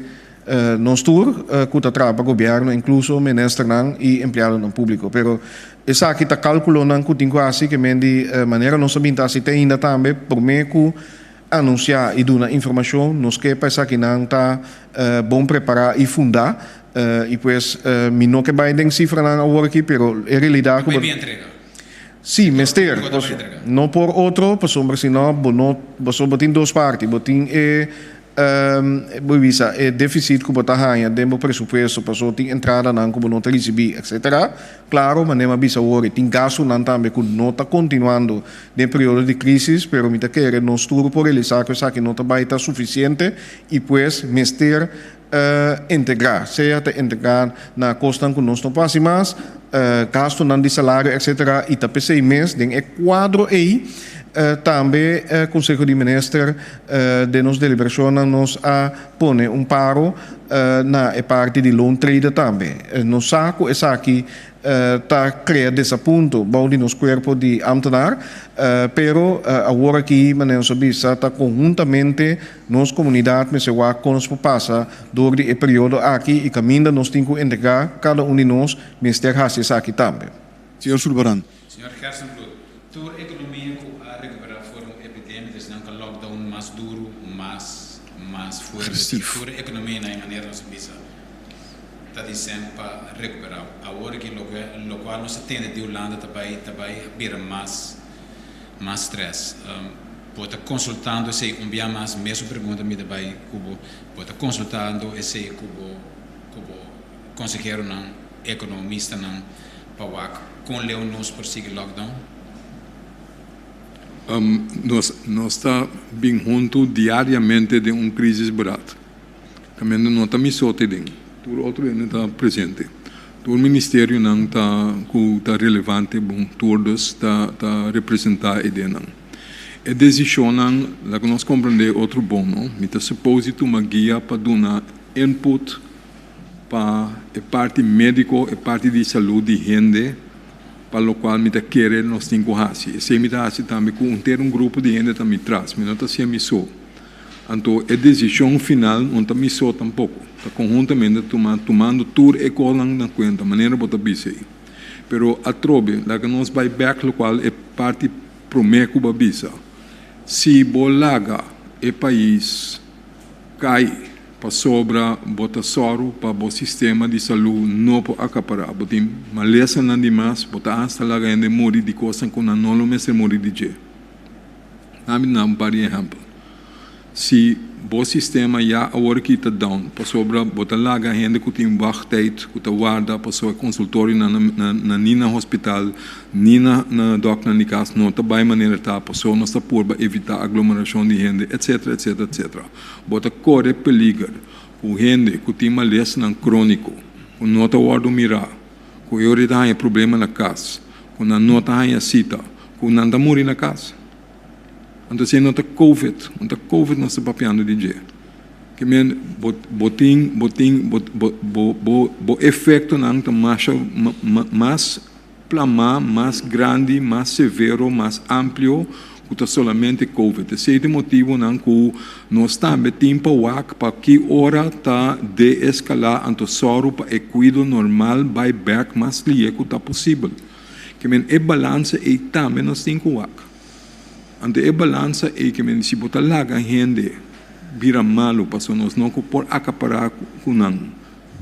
nos tur cu ta traha pa gobierno incluso ministernan y empleadonan publico. Pero esaki ta calculonan cu tin cu haci ke men di manera nos a bin ta haci te ainda tambe prome cu Anunsiá i duna informashon, nos ke pa esakinan ta bon prepará i fundá. I pues mi no ke bai den sifranan awor aki, pero e realidat ku bo. Sí, mester. No por otro, pasobra si no bo no, pasobra bo tin dos parti. Bo tin e bo bisa e deficit ku bo ta haña den bo presupuesto pasobra tin entradanan ku bo no ta risibí, etcetera. Claro, manera mi a bisa awor, e tin gastunan tambe cu no ta continuando den periodo di crisis, pero mi ta kere nos tur por realisa cu esaki no ta bay ta suficiente y pues mester integra, sea ta integra na cosnan cu nos no por haci mas, gastunan di salario etc. Y ta p'esey mes den e cuadro ey tambe Conseho di Minister den nos deliberacionnan nos a pone un paro na e parti di loontreden tambe. Nos sa ku esaki ta krea desapunto bou di nos kuerpo di ambtenaar, pero awor aki manera nos a bisa ta konhuntamente nos komunidat mester wak kon nos por pasa dor di e periodo aki i kaminda nos tin ku entregá kada un di nos mester hasi esaki tambe. Señor Sulbaran. Señor Gerstenbluth, tur ekonomia ku a rekuperá for di un epidemia des nan ku lockdown mas duru, mas mas fuerte. Tur ekonomia na e manera nos a bisa ta di sèn pa rekuperá. Awor aki loke lokual nos a tende di Hulanda ta bai ta bai bira mas mas strès. Bo ta konsultando esei un bia mas mesun pregunta mi ta bai ku bo. Bo ta konsultando esei ku bo ku bo konseheronan, ekonomistanan pa wak kon leu nos por sigui lockdown? Nos nos ta bin huntu diariamente den un crisisberaad. Caminda no ta mi so te den, tur otro hende ta presente. Tur ministerionan ta cu ta relevante bon tur dus ta ta representa e den nan. E decisionnan laga nos comprende otro bon no. Mi ta suppose di tuma guia pa duna input pa e parti médiko, e parti di salú di hende, pa lokual mi ta kere nos tin ku hasi. Esei mi ta hasi tambe ku henter un grupo di hende ta mi tras, mi no ta hasié mi so. Anto e desishon final no ta mi so tampoko, ta konhuntamente tuma, tumando tur e kosnan na kuenta, manera bo ta bisa ei. Pero atrobe, laga nos bai bèk lokual e parti promé ku bo a bisa. Si bo laga e pais kai pasobra bo ta sòru pa bo sistema di salú no por akapará, bo tin malesanan di mas, bo ta asta laga hende muri di kosnan ku nan no lo mester muri di dje. Ami duna un par di ehèmpel. Si bo sistema ya awor aki ta down pasobra bo ta laga hende ku tin wachttijd ku ta warda pasobra e konsultorionan na ni na hospital ni na na dòkternan di kas no ta bai manera ta pasobra nos ta purba evitá aglomerashon di hende etcetera etcetera etcetera. Bo ta kore peliger ku hende ku tin malesanan króniko ku no ta wòrdu mirá ku e ora ta haña problema na kas ku nan no ta haña sita ku nan ta muri na kas. Anto esei no ta covid, no ta covid nos ta papiando di dje. Ke men bo bo tin bo tin bo bo bo bo bo efektonan ta masha mas plamá, mas grandi, mas severo, mas amplio ku ta solamente covid. Esei ta e motibonan ku nos tambe tin pa wak pa ki ora ta deeskalá anto sòru pa e kuido normal bai bèk mas lihe ku ta posibel. Ke men e balansa ei tambe nos tin ku wak. Anto e balansa ei ke men si bo ta laga hende bira malu pasobra nos no ku por akapará ku nan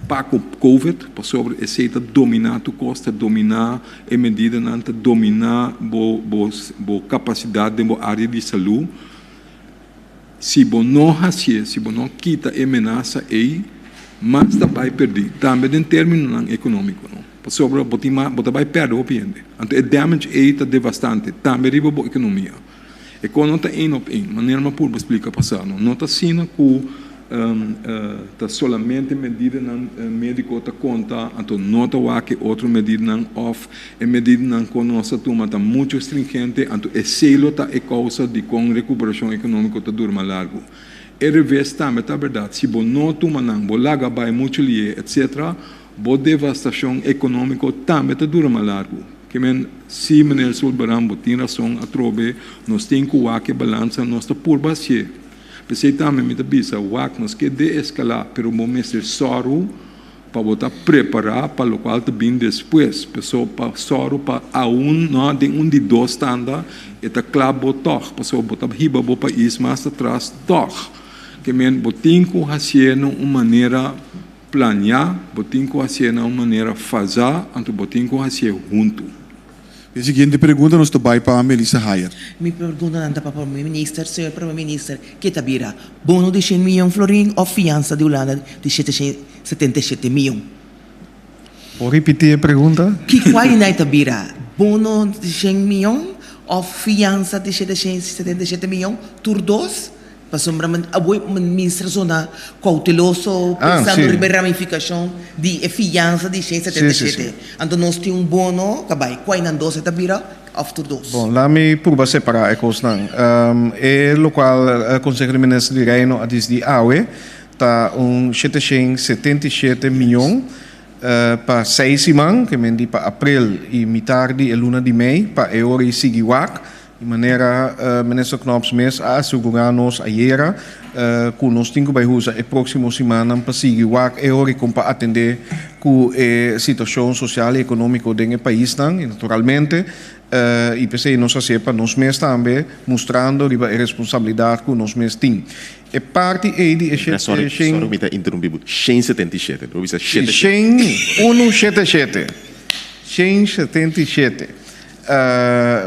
pa ku covid pasobra esei ta dominá tur kos, ta dominá e medidanan, ta dominá bo bo bo kapasidat den bo área di salú. Si bo no hasié, si bo no kita e menasa ei, mas ta bai perdí, tambe den términonan ekonómiko. Pasobra bo tin mas, bo ta bai pèrdè hopi hende. Anto e damage ei ta devastante, tambe riba bo ekonomia. E kos no ta één op één, manera mi a purba splika pasá. No, no ta asina ku ta solamente medidanan médiko ta konta, anto no ta wak e otro medidanan òf e medidanan ku nos a tuma ta muchu stringente, anto esei lo ta e kousa dikon rekuperashon ekonómiko ta dura mas largu. E reves tambe ta bèrdat, si bo no tuma nan, bo laga bai muchu lié, etcetera, Bo devastashon ekonómiko tambe ta dura mas largu. Ke men, si meneer Sulbaran bo tin rason atrobe, nos tin ku wak e balansa, nos ta purba hasié. P'esei tambe mi ta bisa, wak, nos ke deeskalá, pero bo mester sòru pa bo ta prepará pa lokual ta bin despues. Paso pa sòru pa aun no den un di dos tanda e ta kla bo tòg, pasobra bo ta hiba bo pais mas atras tòg. Ke men, bo tin ku hasié na un manera. Planeá, bo tin ku hasié na un manera fazá, anto bo tin ku hasié huntu. E siguiente pregunta nos ta bai pa Melissa Hayer. Mi preguntanan ta pa Prome Minister, Señor Prome Minister, ke ta bira bono di shen miyon florin of fiansa di Hulanda di 777 miyon? Por ripití e pregunta? Ki kua di nan ta bira bono di shen miyon of fiansa di 777 miyon? Tur dos? Pasobra abo e minister zona kouteloso pensando riba e ramifikashon di e fiansa di 177. Anto nos tin un bono ta bai kua nan dos e ta bira òf tur dos? Bon, laat mi purba separá e kosnan. E lokual Konseho di Minister di Reino a disidí awe ta un 777 mion pa seis siman, ke men di pa aprel i mitar di e luna di mei, pa e ora i sigui wak. Di manera Minister Knops mes a asegurá nos ayera ku nos tin ku bai usa e próksimo simannan pa sigui wak e ora i kon pa atendé ku e situashon sosial i ekonómiko den e paisnan i naturalmente i p'esei nos hasié pa nos mes tambe mustrando riba e responsabilidat ku nos mes tin. E parti ei di e Sorry, sorry mi ta interumpí bo. 177, bo bisa shete shete. Shen unu shete shete. 177.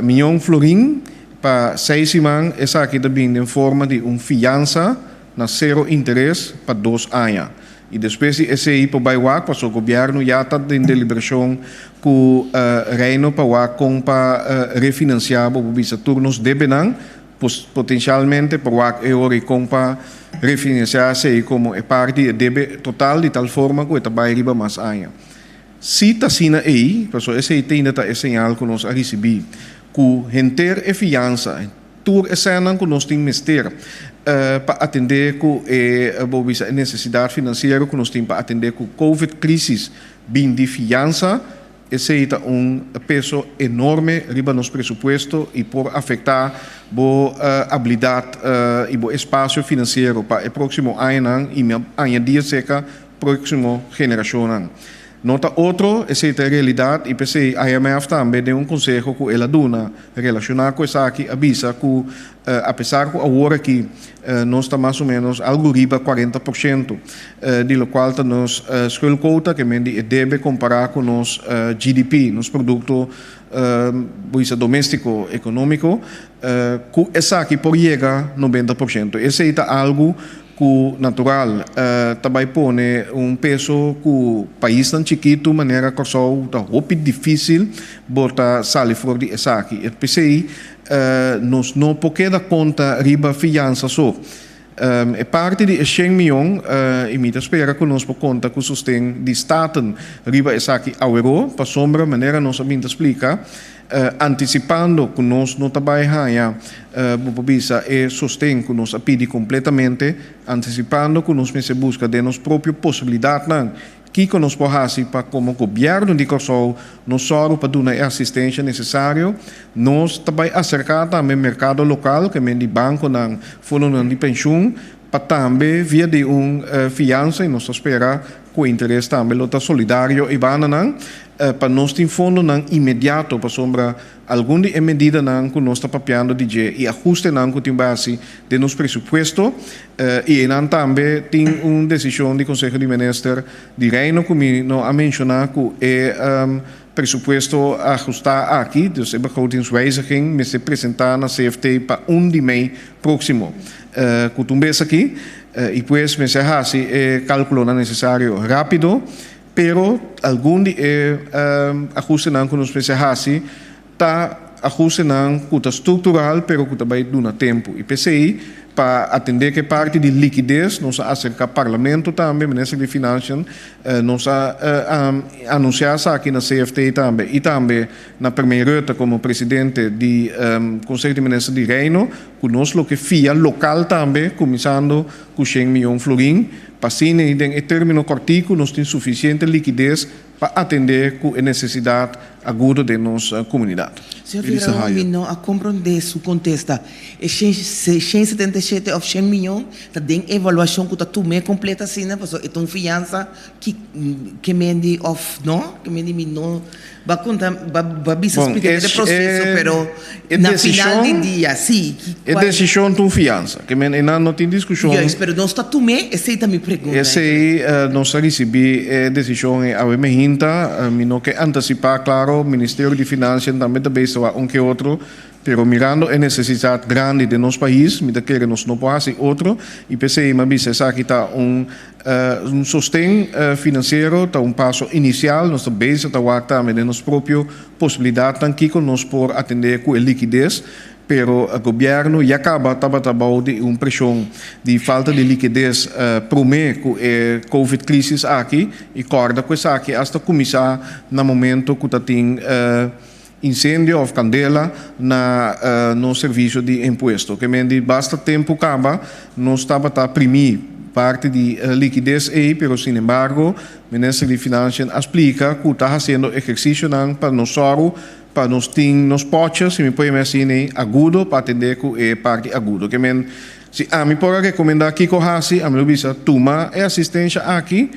Mion florin pa seis siman, esaki ta bin den forma di un fiansa na sero interes pa dos aña. I despues di esei por bai wak paso gobièrnu ya ta den deliberashon ku Reino pa wak kon pa refinansiá bo por bisa tur nos debenan, potenshalmente por wak e ora i kon pa refinansiá esei komo e parti di e debe total di tal forma ku e ta bai riba mas aña. Si ta asina ei, pasobra esei te ainda ta e señal ku nos a risibí, ku henter e fiansa, tur e sènnan ku nos tin mester pa atendé ku e, bo bisa, e nesesidat finansiero ku nos tin pa atendé ku covid krisis bin di fiansa, esei ta un peso enorme riba nos presupuesto i por afektá bo abilidat i bo espasio finansiero pa e próksimo añanan i mi a añadí eseka próksimo generashonnan. No ta otro, esei ta e realidat i p'esei IMF tambe den un konseho ku el a duna relashoná ku esaki a bisa ku apesar ku awor aki nos ta mas o ménos algu riba 40% di lokual ta nos schuldquota, ke men di e debe kompará ku nos GDP, nos produkto bo bisa doméstiko ekonómiko, ku esaki por yega 90%. Esei ta algu ku natural ta bai pone un peso ku paisnan chikitu manera Kòrsou ta hopi difísil bo ta sali for di esaki. E p'esei nos no por keda konta riba fiansa so. E parti di e 100 mion, i mi ta spera ku nos por konta ku sosten di Staten riba esaki aweró, pasobra manera nos a bin ta splika, antisipando ku nos no ta bai haña, bo por bisa, e sosten ku nos a pidi kompletamente, antisipando ku nos mester buska den nos propio posibilidatnan kiko nos por hasi pa komo gobièrnu di Kòrsou nos sòru pa duna e asistensia nesesario, nos ta bai aserká tambe merkado lokal, ke men di bankonan, fondonan di penshun, pa tambe via di un fiansa, i nos ta spera ku interes tambe lo ta solidario i bandanan, pa nos tin fondonan inmediato, pasobra algun di e medidanan ku nos ta papiando di dje i ahustenan ku tin base den nos presupuesto, i einan tambe tin un desishon di Konseho di Minister di Reino ku mi no a menshoná ku e presupuesto ahustá aki, dus e begrotingswijziging, mester presentá na CFT pa 1 di mei próksimo ku ta un bes aki, i pues mester hasi e kálkulonan nesesario rápido. Pero algun di e ahustenan ku nos mester hasi ta ahustenan ku ta struktural pero ku ta bai duna tempu. I p'esei pa atendé ku e parti di likides nos a aserká Parlamento tambe, Minister di Financiën, nos a anunsiá esaki na CFT tambe i tambe na Premier Rutte komo presidente di Konseho di Minister di Reino ku nos lo ke fia lokal tambe kuminsando ku 100 mion florin pa asina den e término kòrtiku nos tin sufisiente likides pa atendé ku e nesesidat agudo den nos komunidat. Señor Elisa Figueroa, mi Hayer. No a komprondé su kontesta. E 177 òf 100 mion ta den evaluashon ku ta tum'é kompleto asina, pasobra e ta un fiansa ki ke men di òf no, ke men di mi no ba konta ba bisa Bon, splika e proseso, pero e na final di desishon dia, sí, e desishon ta un fiansa. Ke men einan no tin diskushon. Juist, pero nos ta tum'é, esei ta mi pregunta. Esei nos a risibí e desishon ei awe mehinta. Mi no ke antisipá, klaro, Ministerio di Finansianan tambe ta bezig wak un ke otro, pero mirando e nesesidat grandi den nos pais, mi ta kere nos no por hasi otro i p'esei mi a bisa esaki ta un sosten finansiero, ta un paso inisial. Nos ta bezig ta wak tambe den nos propio posibilidatnan kiko nos por atendé ku e likides, pero gobièrnu ya kaba tabata bou di un preshon di falta di likides promé ku e Covid crisis aki i kòrda ku esaki asta kuminsá na momento ku ta tin insendio òf kandela na nos servisio di impuesto. Ke men di basta tempu kaba nos tabata primí parti di likides ei, pero sin embargo Minister di Financiën a splika ku ta hasiendo ehersisionan pa nos sòru pa nos tin nos pòche, si mi por yama asina, agudo pa atendé ku e parti agudo. Ke men si ami por a rekomendá kiko hasi, ami lo bisa tuma e asistensia aki,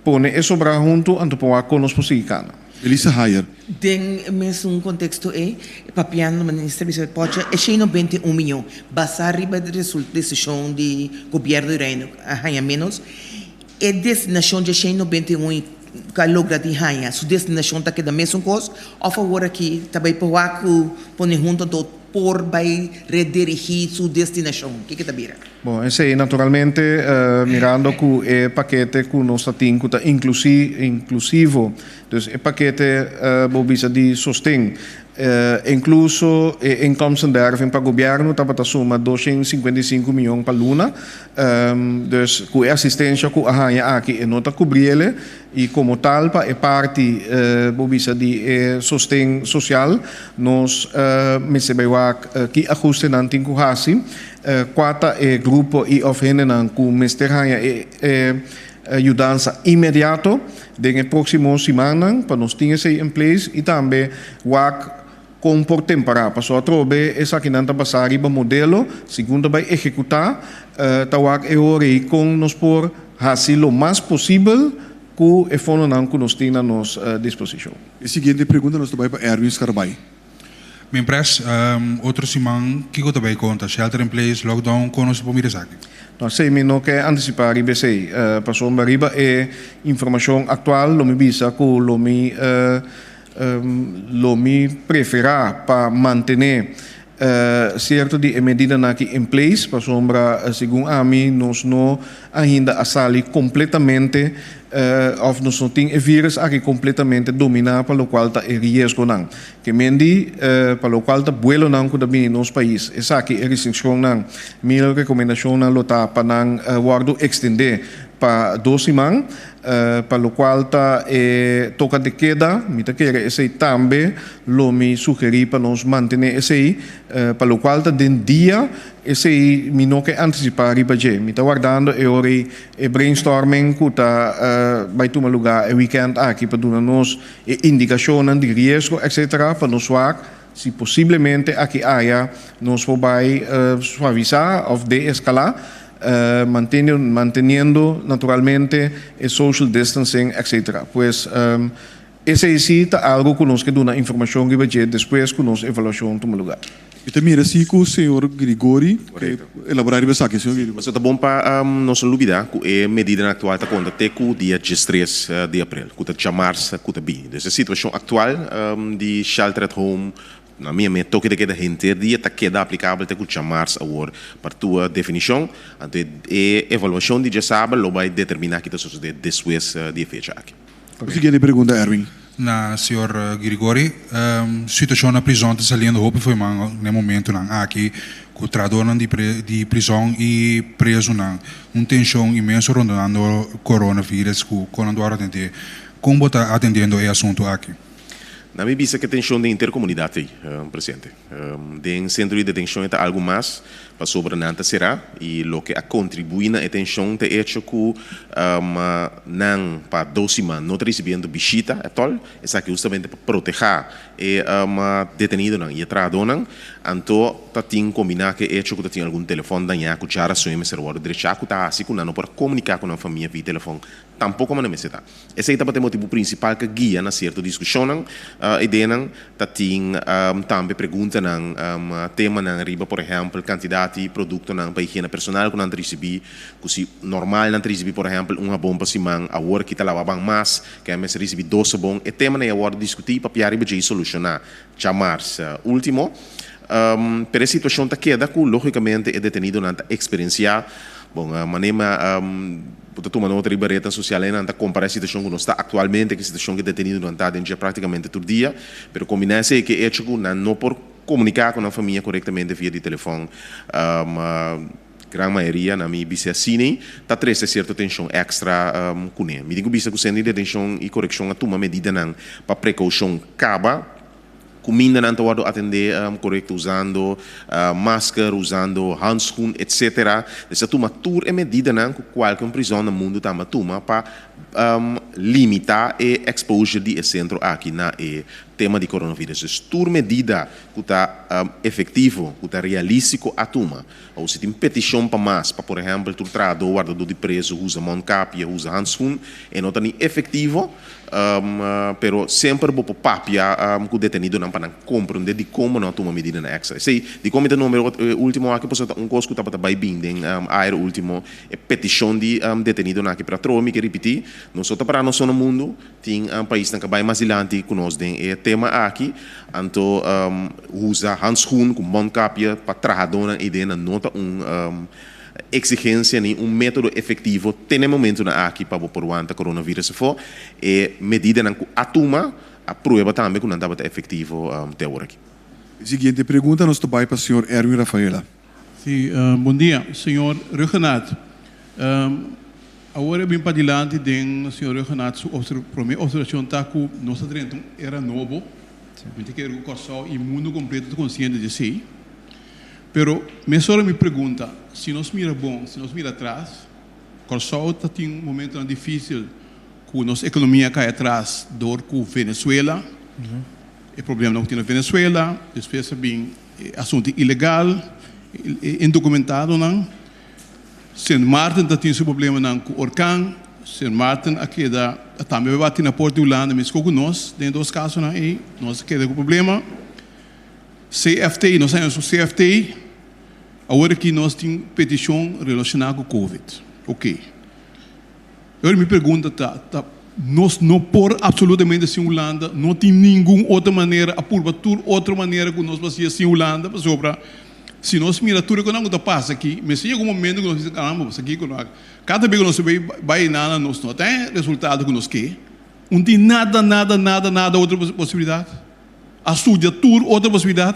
pone e sobrá huntu, anto por wak kon nos por sigui kana. Elisa Hayer. Den mesun konteksto ei, papiando minister bisa pòche e 191 mion, basá riba desishon di gobièrnu di Reino a haña ménos, e destinashon di 191 ku a logra di haña, su destinashon ta keda mesun kos òf awor aki ta bai por wak ku pone huntu anto por bai redirigí su destinashon? Kiko ta bira? Bon, esei naturalmente mirando ku e pakete ku nos ta tin ku ta inklusivo, dus e pakete, bo bisa, di sosten, inkluso e inkomstenderving pa gobièrnu tabata suma 255 mion pa luna. Dus ku e asistensia ku a haña aki e no ta kubri ele i komo tal pa e parti, bo bisa, di e sosten sosial nos mester bai wak ki ahustenan tin ku hasi, kua ta e grupo i òf hendenan ku mester haña e yudansa inmediato den e próksimo simannan pa nos tin esei in place i tambe wak kon por tempará pasobra atrobe esakinan ta basá riba modelo segun ta bai ehekutá, ta wak e ora ei kon nos por hasi lo mas posibel. ku e fondonan ku nos tin na nos disposishon. E siguiente pregunta nos ta bai pa Erwin Scharbaai. Min pres, otro siman kiko ta bai konta? Shelter in place, lockdown, kon nos ta por mira esaki? No esei mi no ke antisipá riba esei, pasobra riba e informashon aktual lo mi bisa ku lo mi lo mi preferá pa mantené Sierto di e medidanan aki in place, pasobra segun ami nos no ainda a sali completamente of nos no tin e virus aki completamente domina pa locual ta e riesgonan. Ke men di pa locual ta buelonan cu ta bini nos pais, esaki e restriccionnan, mi recomendacionnan lo ta pa nan wordo extende pa dos siman. Pa locual ta e toca de keda, mi ta kere esey tambe lo mi sugeri pa nos mantene esey. Pa locual ta den dia, esey mi no ke anticipa riba dje. Mi ta wardando e ora ey e brainstorming cu ta bay tuma lugar e weekend aki pa duna nos e indicacionnan di riesgo etc. Pa nos wak si posiblemente aki aya nos por bay suavisa of deescala. Manteniendo naturalmente e social distancing etc. Pues esey si ta algo cu nos ke duna informacion riba dje despues cu nos evaluacion tuma lugar. Mi ta mira si cu señor Grigori ke elabora riba esaki. Señor Grigori. Pasobra ta bon pa nos no lubida cu e medidanan actual ta conta te cu dia diestres di april, cu ta djamars cu ta bini. Dus e situacion actual di shelter at home Na mi me toke de keda henter dia ta keda aplikabel te ku djamars awor par tua definishon, anto e evaluashon di djasabra lo bai determiná ki ta sosodé despues di e fecha aki. Un siguiente pregunta, Erwin. Na señor Girigori, Situashon na prizòn ta saliendo hopi fo'i man na e momentunan aki ku trahadornan di di prizòn i prezunan. Un tenshon inmenso rondonando coronavirus ku kon nan dor atendé. Kon bo ta atendiendo e asuntu aki? Na mi bisa ke tenshon den henter komunidat ei presente. Den sentro di detenshon e ta algu mas pasobra nan ta será i loke a kontribuí na e tenshon ta e echo ku nan pa dos siman no ta risibiendo bishita ètòl. Esaki hustamente pa protehá e detenidonan i e trahadónan. Anto ta tin kombiná ku e echo ku ta tin algun telefòn dañá ku djarason e mester wòrdu drechá ku ta hasi ku nan no por a komuniká ku nan famia via telefòn tampoko manda mester ta. Esei tabata e motibu prinsipal ku a guia na sierto diskushonnan. Ideanan ta tin tambe preguntanan, temanan riba por ehèmpel kantidat di produktonan pa higiena personal ku nan ta risibí, ku si normal nan ta risibí por ehèmpel un habon pa siman, awor ki ta laba ban mas, ke nan mester risibí dos habon. E temanan ei a wòrdu diskutí i papia riba dje i solushoná djamars último. Pero e situashon ta keda ku lógikamente e detenidonan ta eksperensiá, bon, manera Bo ta tuma nota riba retnan sosial ei nan ta kompará e situashon ku nos ta aktualmente ku e situashon ku e detenidonan ta den dje praktikamente tur dia. Pero kombiná esei ku e echo ku nan no por komuniká ku nan famia korektamente via di telefòn, gran mayoria, na mi bisa asina ei, ta trese sierto tenshon èkstra kuné. Mi tin ku bisa ku Sentro di Detenshon i Korekshon a tuma medidanan pa prekoushon kaba. Kumindanan ta wòrdu atendé korekto usando masker, usando handschoen etc. Mester tuma tur e medidanan ku kualke un prizòn na mundu tamba tuma pa limitá e exposure di e sentro aki na e tema di coronavirus. Dus tur medida ku ta efektivo, ku ta realístiko a tuma. Awor si tin petishon pa mas, pa por ehèmpel tur trahadó, wardadó di prezu usa mondkapje, usa handschoen, e no ta ni efektivo. Pero semper bo por papia ku detenidonan pa nan komprondé dikon bo no a tuma medidanan èkstra. Esei, dikon mi ta nombra e último aki pasobra ta un kos ku tabata bai bin den aire último, e petishon di detenidonan aki. Pero atrobe mi ke ripití, nos no ta pará nos so na mundu, tin paisnan ku a bai mas dilanti ku nos den e tema aki. Anto usa handschoen ku mondkapje pa trahadónan ei den nan no ta un Exigencia ni un metodo efectivo te na e momentonan aki pa bo por wanta coronavirus afó. E medidanan cu a tuma a prueba tambe cu nan tabata efectivo te awor aki. E siguiente pregunta nos ta bai pa señor Erwin Rafaela. Sí, bon dia, señor Rhuggenaath. Awor e bin padilanti den señor Rhuggenaath su prome observacion ta cu nos ta drenta un era nobo. Mi ta kere cu Kòrsou i mundu completo ta consciente di esey. Pero mesora mi pregunta, si nos mira bon, si nos mira atras, Kòrsou ta tin momentonan difísil ku nos ekonomia kai atras dor ku Venezuela, e problemanan ku tin na Venezuela, despues a bin e asuntu ilegal, e indokumentadonan, Sint Maarten ta tin su problemanan ku orkan. Sint Maarten a keda tambe bati na porta di Hulanda mesco cu nos den e dos casonan ey nos a keda cu problema. CFT, nos a haña su CFT, awor aki nos tin peticion relaciona cu Covid. Ok. Awor mi pregunta ta, ta nos no por absolutamente sin Hulanda? No tin ningun otro manera? A purba tur otro manera cu nos por hacia sin Hulanda? Pasobra si nos mira tur e conan cu ta pasa aki, mester yega un momento cu nos bisa, caramba, pasobra kico no Cada bes cu nos ta bay bay nana nos no ta e resultado cu nos ke. Un tin nada, nada, nada, nada otro posibilidad. A studia tur otro posibilidad.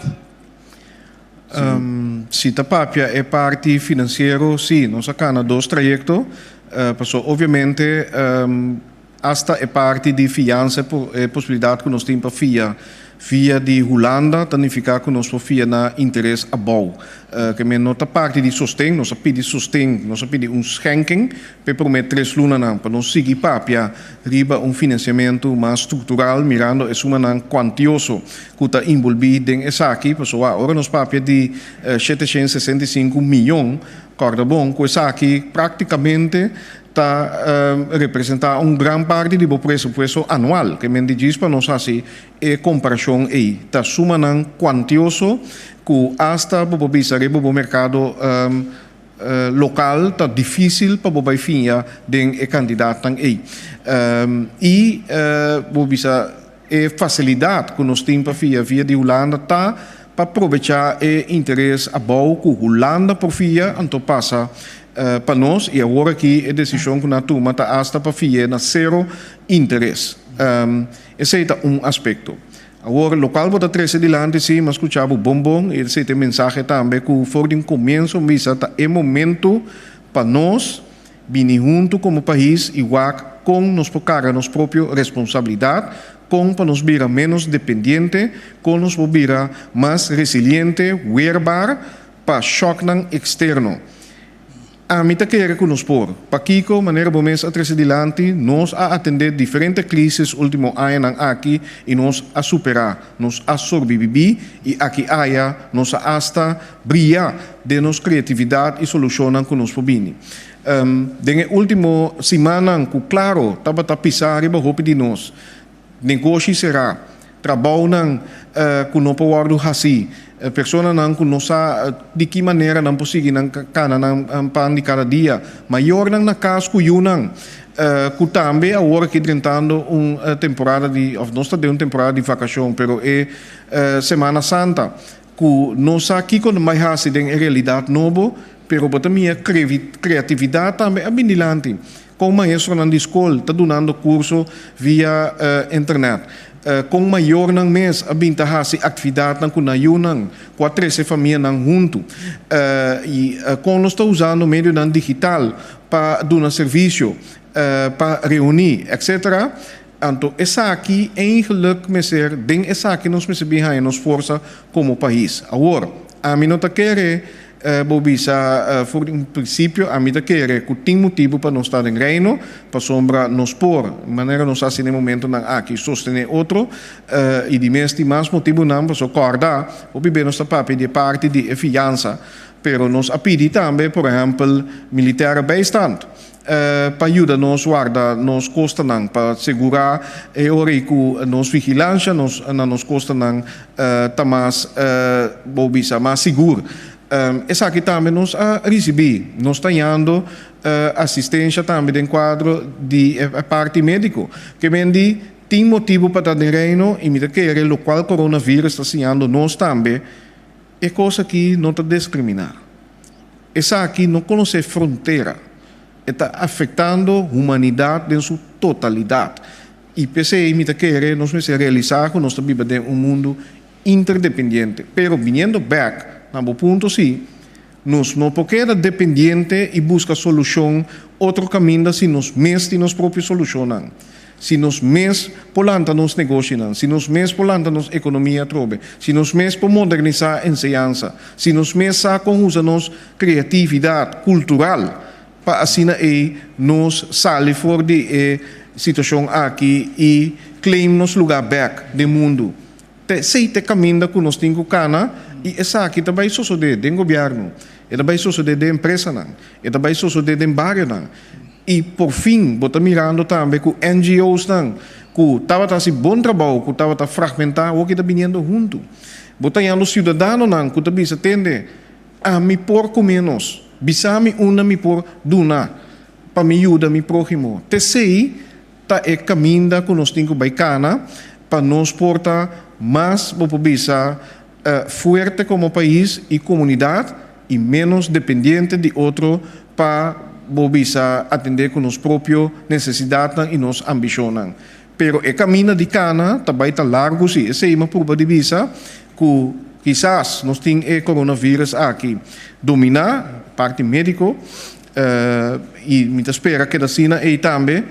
Si ta papia e parti financiero, si, nos a cana dos trayecto, pasobra obviamente hasta e parti di fiansa, e posibilidad cu nos tin pa fia via di Hulanda ta nifica cu nos por fia na interes abou. Ke men no ta parti di sosten, nos a pidi sosten, nos a pidi un schenking p'e prome tres lunanan pa nos sigui papia riba un financiamento mas structural mirando e sumanan cuantioso cu ta inbolbi den esaki, pasobra ora nos papia di 765 miyon, corda bon cu esaki practicamente ta representa un gran parti di bo presupuesto anual, ke men di djis pa nos haci e comparacion ey ta sumanan cuantioso cu hasta bo por bisa riba bo mercado local ta dificil pa bo bay fiña den e cantidadnan ey. Y bo bisa e facilidad cu nos tin pa fia via di Hulanda ta pa probecha e interes abou cu Hulanda por fia anto pasa pa nos y awor aki e decision cu nan a tuma ta hasta pa fi'e na cero interes. Esey ta un aspecto. Awor, locual bo ta trece dilanti si, mi a scucha bo bon bon y esey ta e mensahe tambe cu for di un comienzo mi bisa ta e momento pa nos bini hunto como pais y wak con nos por carga nos propio responsabilidad, con pa nos bira menos dependiente, con nos por bira mas resiliente, weerbaar pa shocknan externo. Ami ta kere ku nos por. Pakiko, manera bo mes a trese dilanti, nos a atendé diferente krísis último añanan aki i nos a superá, nos a sorbibibí i aki aya nos a asta bria den nos kreatividat i solushonnan ku nos por bini. Den e último simannan ku klaro tabata pisá riba hopi di nos, Negoshi será, trabounan ku no por wòrdu hasí, personanan ku no sa di ki manera nan por sigui nan kana nan pan di kada dia, mayornan na kas ku yunan ku tambe awor aki drentando un temporada di òf nos ta den un temporada di vakashon pero e Semana Santa ku no sa kiko nan bai hasi den e realidat nobo pero bo ta mira kreatividat tambe a bin dilanti. Kon maestronan di skol ta dunando kurso via internet? Kon mayornan mes a bin ta hasi aktividatnan ku nan yunan ku a trese famianan huntu? I kon nos ta usando medionan digital pa duna servisio, pa reuní, etcetera? Anto esaki eigenlik mester, den esaki nos mester bin haña nos forsa komo pais. Awor, ami no ta kere Bo bisa for di un prinsipio, ami ta kere ku tin motibu pa nos ta den Reino, pasobra nos por, manera nos hasi den e momentonan aki, sostené otro, i di mes tin mas motibunan, pasobra kòrda, hopi be nos ta papia di e parti di e fiansa, pero nos a pidi tambe, por ehèmpel, militaire bijstand, pa yuda nos warda nos kostanan, pa segurá e ora ei ku nos vigilansha nos na nos kostanan ta mas, bo bisa, mas sigur. Esaki tambe nos a risibí. Nos ta yando asistensha tambe den kuadro di e parti médiko. Ke men di tin motibu pa ta den Reino i mi ta kere lokual coronavirus ta siñando nos tambe, e kos aki no ta diskriminá. Esaki no konosé frontera. E ta afektando humanidat den su totalidat. I p'esei mi ta kere nos mester realisá ku nos ta biba den un mundu interdependiente. Pero biniendo bèk na bo punto sí, nos no por keda dependiente i buska solushon otro kaminda si nos mes tin nos propio solushonnan. Si nos mes por lanta nos negoshinan, si nos mes por lanta nos ekonomia atrobe, si nos mes por modernisá enseñansa, si nos mes sa kon usa nos kreatividat kultural pa asina ei nos sali for di e situashon aki i claim nos lugá bèk den mundu. Ta esei ta e kaminda ku nos tin ku kana i esaki ta bai sosodé den gobièrnu, e ta bai sosodé den empresanan, e ta bai sosodé den barionan. I por fin bo ta mirando tambe ku NGOsnan ku tabata hasi bon trabou ku tabata fragmentá awor ki ta biniendo huntu. Bo ta hañando siudadanonan ku ta bisa tende ami por ku ménos, bisa mi unda mi por duna pa mi yuda mi próhimo. T'esei ta e kaminda ku nos tin ku bai kana pa nos por ta mas, bo por bisa, fuerte komo pais i komunidat i ménos dependiente di otro pa, bo bisa, atendé ku nos propio nesesidatnan i nos ambishonnan. Pero e kaminda di kana ta bai ta largu si. Esei mi a purba di bisa ku kisas nos tin e coronavirus aki dominá, parti médiko, I mi ta spera keda asina ei tambe,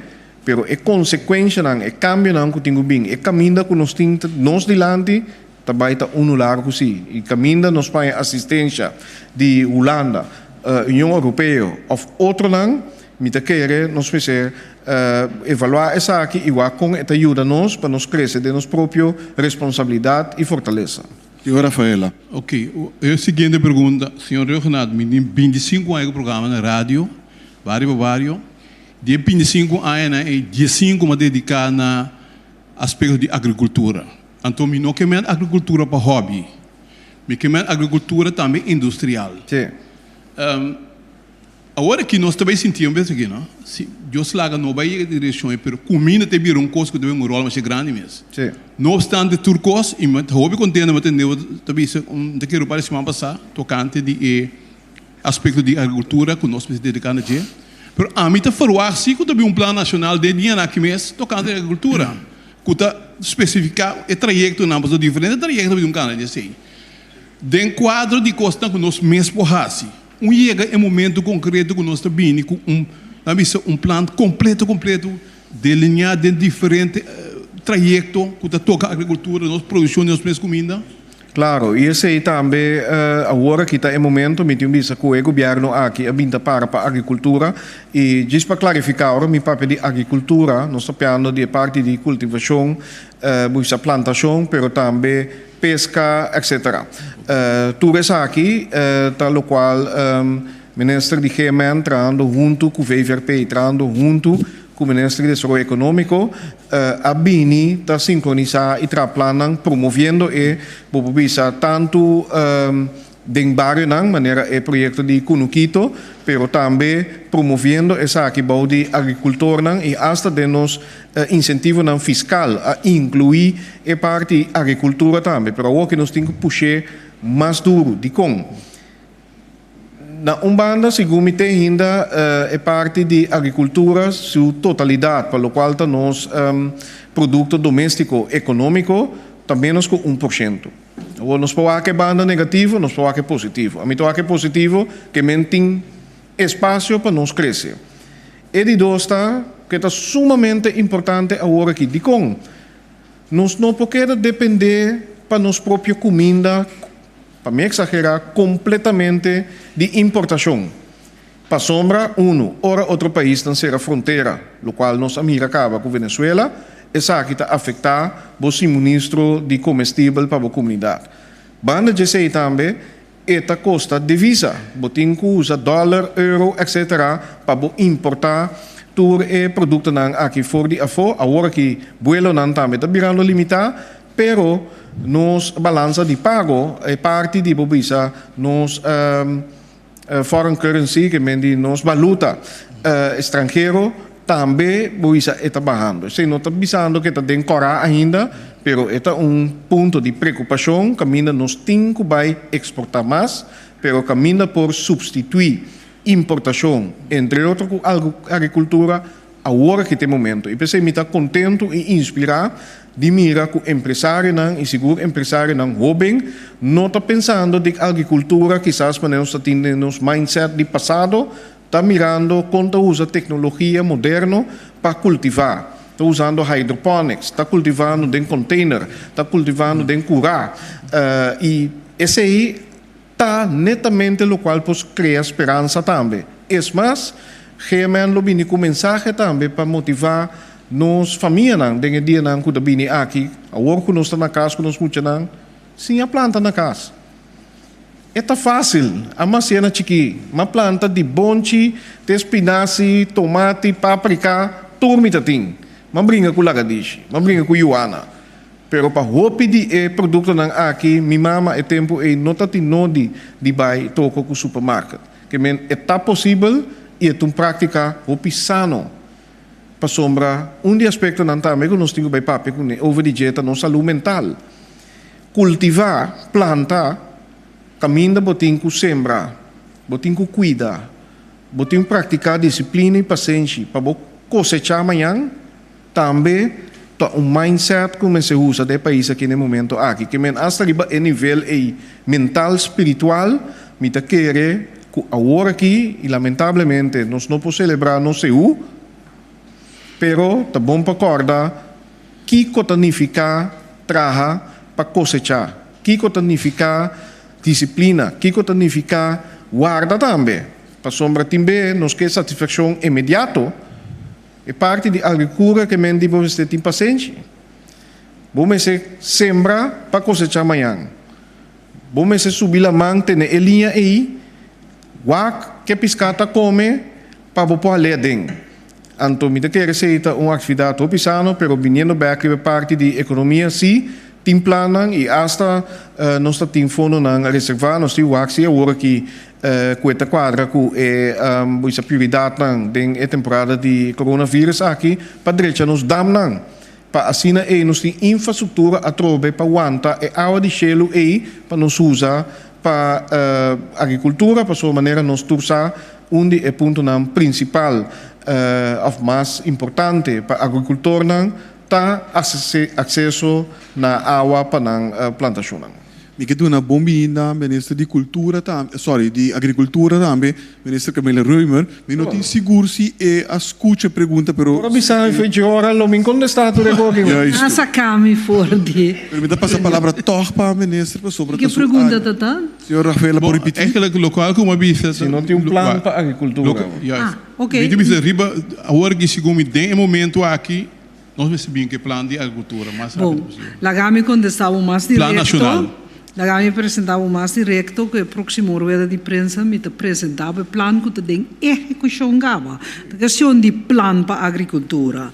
pero e konsekuenshanan, e kambionan ku tin ku bin, e kaminda ku nos tin nos dilanti ta bai ta unu largu si. I kaminda nos paña asistensha di Hulanda, Union Europeo òf otronan, mi ta kere nos mester evaluá esaki i wak kon e ta yuda nos pa nos krese den nos propio responsabilidat i fortalesa. Señor Rafaela. Ok, e siguiente pregunta, señor Rhuggenaath, mi tin bintisinco aña cu programa na radio, bario pa bario, di e bintisinco añanan ey, diesinco mi a dedica na aspecto di agricultura. Anto mi no ke men agricultura pa hobby, mi ke men agricultura tambe industrial. Sí. Awor aki nos ta bai sinti un bes aki, no? Si Dios laga no bai yega direccion ei, pero cuminda ta bira un cos cu ta bai un rol masha grandi mes. Sí. No obstante tur cos, y mi ta hopi contento mi tende bo ta bisa, mi ta kere un par di siman pasa tocante di e aspecto di agricultura cu nos mester dedica na dje. Pero ami ta verwagt si cu ta bin un plan nacional den dianan aki mes tocante di agricultura, cu ta specifica e trayectonan, pasobra diferente trayecto ta bin un cana di esey. Den cuadro di cosnan cu nos mes por haci. Un yega e momento concreto cu nos ta bini cu un, nan bisa, un plan completo completo delinea den diferente trayecto cu ta toca agricultura, nos produccion di nos mes cuminda? Claro, y esey tambe awor aki ta e momento, mi tin bisa cu e gobierno aki a bin ta para pa agricultura y djis pa clarifica ora mi papia di agricultura nos ta piando di e parti di cultivacion, bo bisa plantacion, pero tambe pesca etc. Tur esaki ta locual Minister di GMN trahando hunto cu VVRP, trahando hunto cu Minister di Desaroyo Economico a bini ta sincronisa y traha plannan promoviendo e, bo por bisa, tanto den barionan manera e proyecto di Kunukito, pero tambe promoviendo esaki bou di agricultornan y hasta den nos incentivonan fiscal a inclui e parti agricultura tambe. Pero awor ki nos tin cu push'é mas duro. Dicon? Na un banda segun mi te hinda e parti di agricultura su totalidad pa locual ta nos producto domestico economico ta menos cu 1%. Awor nos por wak e banda negativo, nos por wak e positivo. Ami ta wak e positivo ke men tin espasio pa nos krese. E di dos ta ke ta sumamente importante awor aki. Dikon? Nos no por keda dependé pa nos propio kuminda, pa mi eksagerá, kompletamente di importashon. Pasobra, unu, ora otro paisnan sera frontera, lokual nos a mira kaba ku Venezuela, esaki ta afektá bo simunistro di komestibel pa bo komunidat. Banda djesei tambe, e ta kosta divisa. Bo tin ku usa dòler, euro, etc. Pa bo importá tur e produktonan aki for di afó. Awor aki buelonan tambe ta birando limitá, pero nos balansa di pago, e parti di bo bisa nos. Foreign currency, ke men di nos baluta estranhero, tambe bo bisa e ta bahando. Esei no ta bisando ke ta den kòrá ainda, pero e ta un punto di preokupashon kaminda nos tin ku bai eksportá mas, pero kaminda por supstituí importashon, entre otro ku agrikultura, Awor aki ta e momento y p'esey mi ta contento y inspira di mira cu empresarionan y sigur empresarionan hoben no ta pensando di agricultura kisas manera nos ta tin den nos mindset di pasado, ta mirando con ta usa tecnologia moderno pa cultiva, ta usando hydroponics, ta cultivando den container, ta cultivando den cura y esey Ta netamente locual por crea speransa tambe. Es mas, GMN lo bini cu mensahe tambe pa motiva nos famianan den e dianan cu ta bini aki. Awor cu nos ta na cas cu nos muchanan, siña planta na cas. E ta fásil, a siña na chikí. M'a planta di bonchi, te spinazi, tomati, paprika, tur mi tatin. M'a bringa ku lagadishi, m'a bringa ku yuana. Pero pa hopi di e produktonan aki, mi mama e tempu ei no tatin nodi di bai toko ku supermarket. Ke men e ta posibel i e ta un práktika hopi sano. Pasobra un di aspektonan tambe ku nos tin ku bai papia kuné over di dje ta nos salú mental. Kultivá, planta, kaminda bo tin ku sembra, bo tin ku kuida, bo tin praktiká disiplina i pasenshi pa bo kosechá mañan, tambe ta un mindset ku mester usa den e pais aki na e momento aki. Ke men asta riba e nivel ei mental, spiritual, mi ta kere ku awor aki i lamentablemente nos no por selebrá nos seú, pero ta bon pa kòrda Kiko ta nifiká traha pa kosechá? Kiko ta nifiká disiplina? Kiko ta nifiká warda tambe? Pasobra tin be nos ke satisfakshon inmediato. E parti di agrikultura ke men di bo mester tin pasenshi. Bo mester sembra pa kosechá mañan. Bo mester subi laman tene e liña ei, wak ke piská ta kome pa bo por hal'é aden. Anto mi ta kere esei ta un aktividat hopi sano, pero biniendo bek riba e parti di ekonomia si tin plannan i asta nos ta tin fondonan reservá. Nos tin wak si awor aki ku e ta kuadra ku e bo bisa prioridatnan den e temporada di coronavirus aki pa drecha nos damnan pa asina ei nos tin infrastruktura atrobe pa wanta e awa di shelu ei pa nos usa pa agrikultura pasobra manera nos tur sa Un di e puntonan prinsipal òf mas importante pa agrikultornan ta akseso na awa pa nan plantashonnan. Mi ke duna bon bininda Minister di Kultura tambe, sorry, di Agrikultura tambe, Minister Camilla Römer. Mi no tin sigur si e a skucha e pregunta, pero. Ora bisa mi fechi ora lo mi kontestá tur e koki. Juist. A saka mi for di. Pero mi ta pasa palabra tòg pa Minister pasobra ta Ke su área. pregunta ta ta? Señor Rafael a por Bon, ripití? eigenlijk lokual ku mi a bisa Si no tin un plan pa agrikultura. Juist. Ah, ok. Mi ta bisa riba awor ki segun mi den e momento aki nos mester bin ku e plan di agrikultura mas rápido Bon, posibel. laga mi kontestá bo mas Plan direkto. nashonal. Laga mi presentá bo mas direkto ku e próksimo rueda di prensa mi ta presentá bo e plan ku ta den ehekushon kaba. Ta kestion di plan pa agrikultura.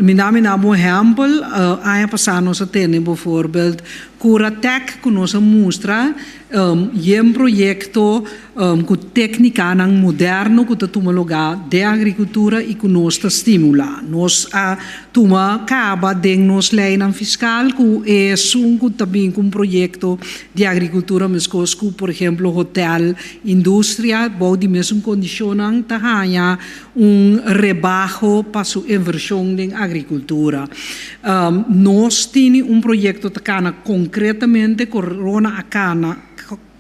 Mi da mi na bo un ehèmpel, aña pasá nos a tene bovoorbeeld Curatec ku nos a mustra yen proyekto ku téknikanan moderno ku ta tuma lugá den agrikultura i ku nos ta stimulá. Nos a tuma kaba den nos leinan fiskal ku esun ku ta bin ku un proyekto di agrikultura meskos ku por ehemplo hotel, industria bou di mesun kondishonnan ta haña un rebaho pa su invershon den agrikultura. Nos tini un proyekto ta kana konkretamente, korona a kana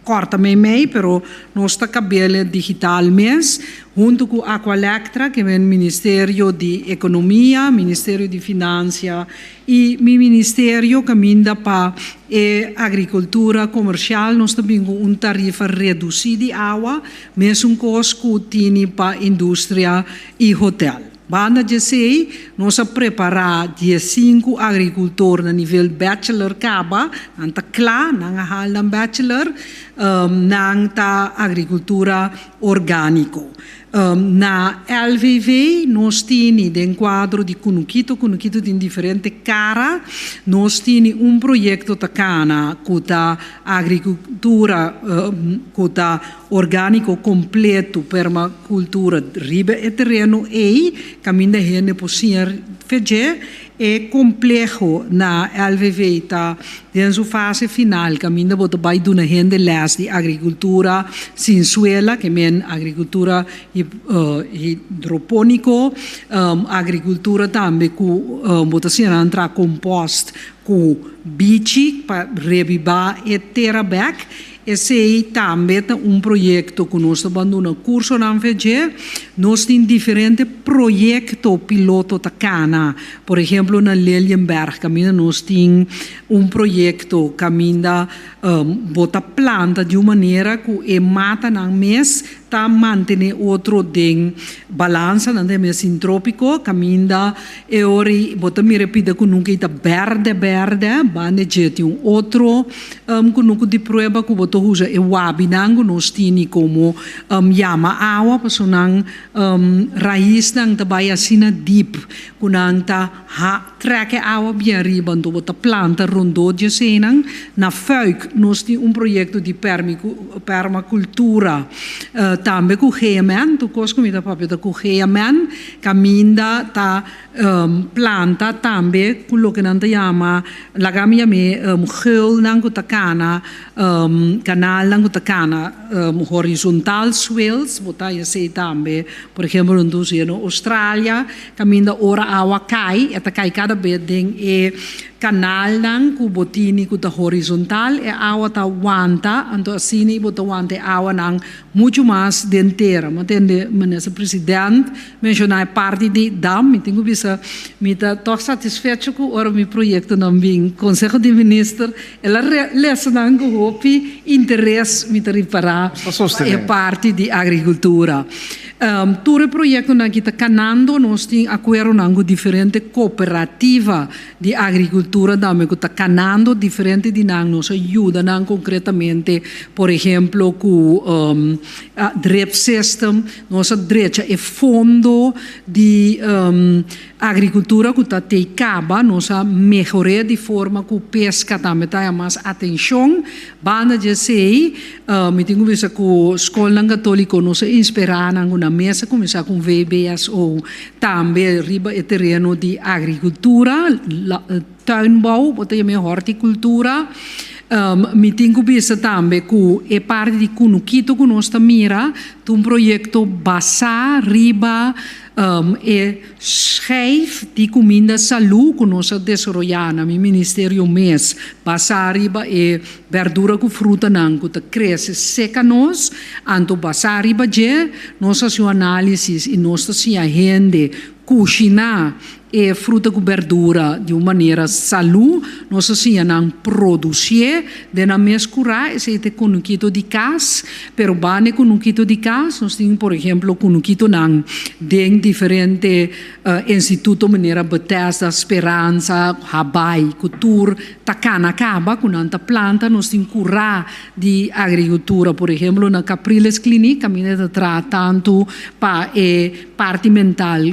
kòrta meimei, pero nos ta kabele digital mes, huntu ku Aqualectra, ke men Ministerio di Ekonomia, Ministerio di Finansia I mi ministerio kaminda pa e agrikultura komershial nos ta bin ku un tarifa redusí di awa, mesun kos ku tini pa industria i hotel. Banda di esei nos a prepará diesinku agrikultor na nivel bachelor kaba, nan ta kla, nan a hal nan bachelor, nan ta agrikultura orgániko. Na LVV nos tini den kuadro di Kunukito, Kunukito tin diferente kara, nos tini un proyekto ta kana ku ta agrikultura ku ta orgániko kompleto, permakultura riba e tereno ei kaminda hende por siña fedje. E kompleho na LVV ta den su fase final kaminda bo ta bai duna hende lès di agrikultura sin suela, ke men agrikultura hidropóniko, agrikultura tambe ku bo ta siña nan traha kompost ku bichi pa rebibá e tera bèk. Esei tambe ta un proyekto ku nos ta ban duna kursonan fe dje. Nos tin diferente proyekto piloto ta kana. Por ehemplo na Lelienberg kaminda nos tin un proyekto kaminda bo ta planta di un manera ku e matanan mes ta. ta mantene otro den balansa, nan ta yama sintrópiko, kaminda e ora ei bo ta mira e pida kunuku ei ta bèrdè bèrdè, banda dje tin un otro kunuku di prueba ku bo ta usa e wabinan ku nos tini komo yama awa pasobra nan raisnan ta bai asina dip ku nan ta ha Trek e awa bien riba anto bo ta planta rondó di eseinan. Na Fuik nos tin un proyekto di permakultura tambe ku GMN, tur kos ku mi ta papia ta ku GMN, kaminda ta planta tambe ku loke nan ta yama, laga mi yam'é geulnan ku ta kana, kanalnan ku ta kana horizontal swales, bo ta haña esei tambe, por ehempel nan ta usa na Australia. Kaminda ora awa kai, e ta kai kada bes den e kanalnan ku bo tini ku ta horizontal, e awa ta wanta, anto asina i bo ta wanta e awanan muchu mas den tera. Mi a tende Minister President menshoná e parti di dam, mi tin ku bisa mi ta tòg satisfecho ku ora mi proyektonan bin Konseho di Minister, el a lesa nan ku hopi interes, mi ta ripará pa e parti di agrikultura. Tur e proyektonan aki ta kanando, nos tin akuerdonan ku diferente kooperativa di agrikultura tambe ku ta kanando, diferente di nan nos a yuda nan konkretamente, por ehemplo ku drip system, nos a drecha e fondo di Agrikultura ku ta tei kaba, nos a mehor'é di forma ku peska tambe ta haña mas atenshon. Banda di esei, mi tin ku bisa ku skolnan katóliko nos a inspirá nan ku nan mes a kuminsá ku un VBSO tambe riba e tereno di agrikultura, tuinbouw, bo ta yam'é hortikultura. Mi tin ku bisa tambe ku e parti di kunukito ku nos ta mira ta un proyekto basá riba E schijf di kuminda salú ku nos a desaroyá na mi ministerio mes, basá riba e bèrdura ku frutanan ku ta krese seka nos, anto basá riba dje nos hasi un análisis i nos ta siña hende kushiná e fruta ku bèrdura di un manera salú, nos ta siña nan produsié den nan mes kurá, esei ta e kunukito di kas. Pero banda e kunukito di kas, nos tin por ehemplo kunukitonan den diferente instituto manera Bethesda, Speransa, Habai, ku tur ta kana kaba ku nan ta planta. Nos tin kurá di agrikultura, por ehemplo na Capriles Kliniek kaminda ta traha tantu pa e parti mental.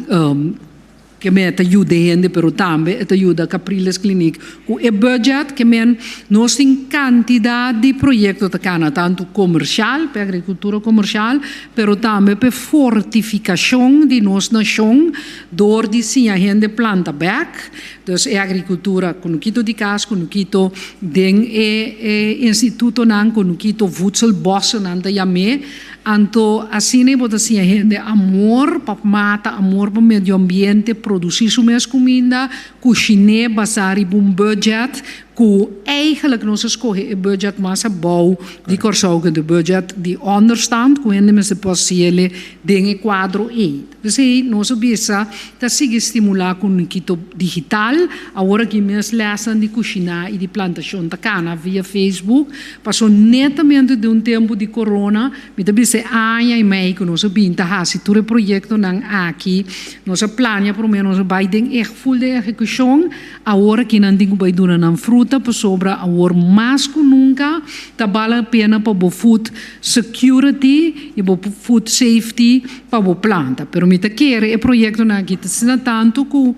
Ke men ta yuda e hende pero tambe e ta yuda Capriles Kliniek ku e budget. Ke men nos tin kantidat di proyekto ta kana tantu komershal pa e agrikultura komershal pero tambe pa e fortifikashon di nos nashon dor di siña hende planta bèk. Dus e agrikultura kunukito di kas, kunukito den e e institutonan, kunukito voedselbossennan ta yam'é. Anto asina bo ta siña hende amor pa mata, amor pa medio ambiente, produsí su mes kuminda, kushiné basá riba un budget ku eigenlijk nos a skohe e budget mas abou di Kòrsou ku e budget di onderstand ku hende mester por hasiel den e kuadro ei. P'esei nos a bisa ta sigui stimulá ku Nikito Digital. Awor aki mes lèsnan di kushiná i di plantashon ta kana via Facebook. Pasó netamente den un tempu di corona, mi ta bisa e aña i mei ku nos a bin ta hasi tur e proyektonan aki. Nos a plania promé nos a bai den e ful den ehekushon. Awor aki nan tin ku bai duna nan fruta pasobra awor mas ku nunka ta bal la pena pa bo food security i bo food safety pa bo planta. Pero mi ta kere e proyektonan aki ta asina tantu ku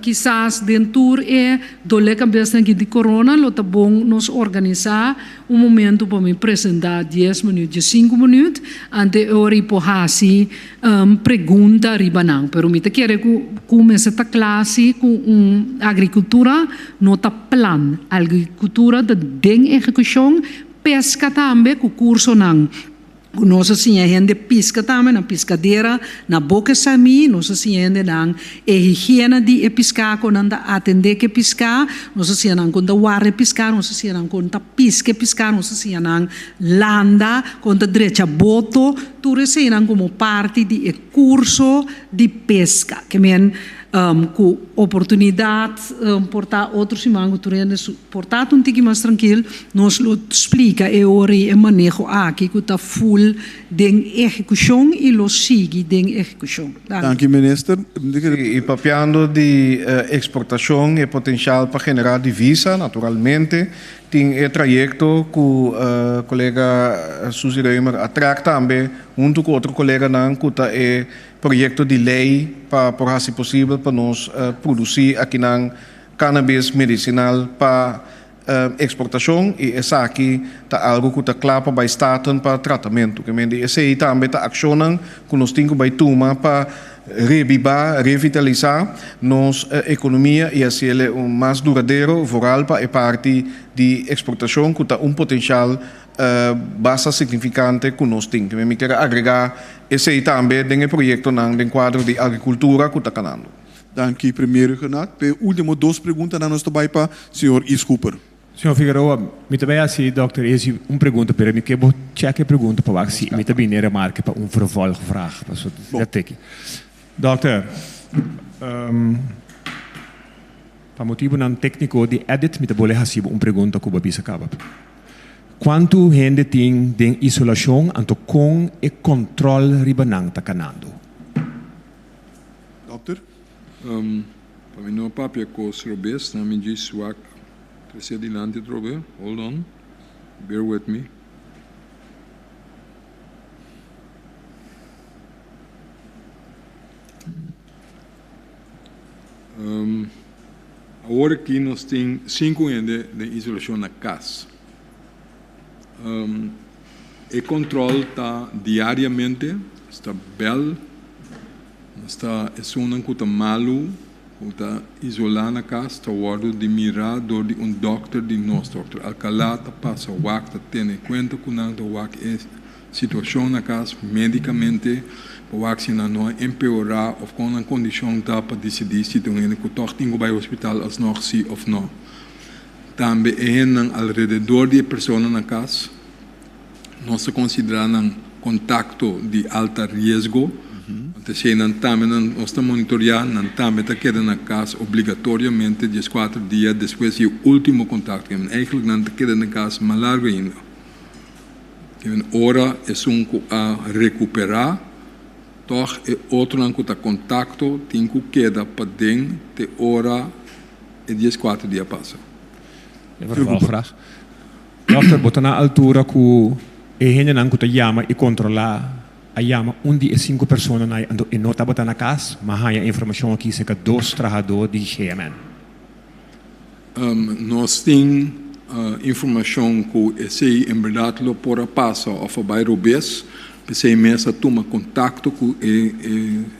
kisas den tur e dole kabesnan aki di corona lo ta bon nos organisá un momento pa mi presentá dies minuut, diesinku minuut ante e ora i por hasi pregunta riba nan. Pero mi ta kere ku ku mester ta kla si ku un agrikultura no ta plan. Agrikultura ta den ehekushon, peska tambe ku kursonan ku nos a siña hende piska tambe na piskadera na Boke Samí, nos a siña hendenan e higiena di e piská, kon nan ta atendé ku e piská, nos a siña nan kon ta warda e piská, nos a siña nan kon ta piska e piská, nos a siña nan landa, kon ta drecha boto, tur eseinan komo parti di e kurso di peska. Ke men. Ku oportunidat por ta otro siman ku tur hende por ta un tiki mas trankil, nos lo splika e ora i e maneho aki ku ta full den ehekushon i lo sigui den ehekushon. Danki. Danki minister. I papiando di eksportashon e potenshal pa generá divisa, naturalmente tin e trayekto ku kolega Suzy Römer a trèk tambe huntu ku otro koleganan ku ta e Proyekto di lei pa por hasi posibel pa nos produsí akinan cannabis medisinal pa eksportashon i esaki ta algu ku ta kla pa bai Staten pa tratamentu. Ke men di esei tambe ta akshonnan ku nos tin ku bai tuma pa rebibá, revitalisá nos ekonomia i hasiel un mas duradero vooral pa e parti di eksportashon ku ta un potenshal basta signifikante ku nos tin. Mi kier a agregá esei tambe den e proyektonan den kuadro di agrikultura ku ta kanando. Danki Premier Rhuggenaath. P'e último dos preguntanan nos ta bai pa señor Yves Cooper. Señor Figueroa, mi ta bai hasi dòkter Ezi un pregunta, pero mi ke bo chèk e pregunta pa wak si mi ta bini e remarke pa un vervolgvraag. Pasobra ta teki. Dòkter, Pa motibunan tékniko di edit mi ta bole hasi bo un pregunta ku bo a bisa kaba. Kuantu hende tin den isolashon anto kon e kòntròl riba nan ta kanando? Dòkter? Pa mi no papia kos robes, nan mi djis wak trese dilanti atrobe. Hold on, bear with me. Awor aki nos tin sinku hende den isolashon na kas. E kòntròl ta diariamente, nos ta bèl, nos ta esunnan ku ta malu, ku ta isolá na kas ta wòrdu di mirá dor di un dòkter di nos. Dòkter Alcalá ta pasa wak, ta tene kuenta ku nan, ta wak e Situashon na kas médikamente pa wak si nan no a empeorá òf kon nan kondishon ta pa disidí si ta un hende ku tòg tin ku bai hospital asnòg sí òf nò. Tambe e hendenan alrededor di e persona na kas nos ta konsiderá nan kontakto di alta riesgo. Anto esei nan tambe nan nos ta monitoriá, nan tambe ta keda na kas obligatoriamente dieskuater dia despues di e último kontakto. Eigentlik nan ta keda na kas mas largu ainda. Den ora esun ku a rekuperá, tòg e otronan ku ta kontakto tin ku keda paden te ora e dieskuater dia pasa. E vervolgvraag. Dòkter, bo ta na altura ku e hendenan ku ta yama i kontrolá a yama un di e sinku personanan ei anto e no tabata na kas? M'a haña informashon aki serka dos trahadó di GMN. Nos tin informashon ku esei en bèrdat lo por a pasa òf a bai robes, p'esei mes a tuma kontakto ku e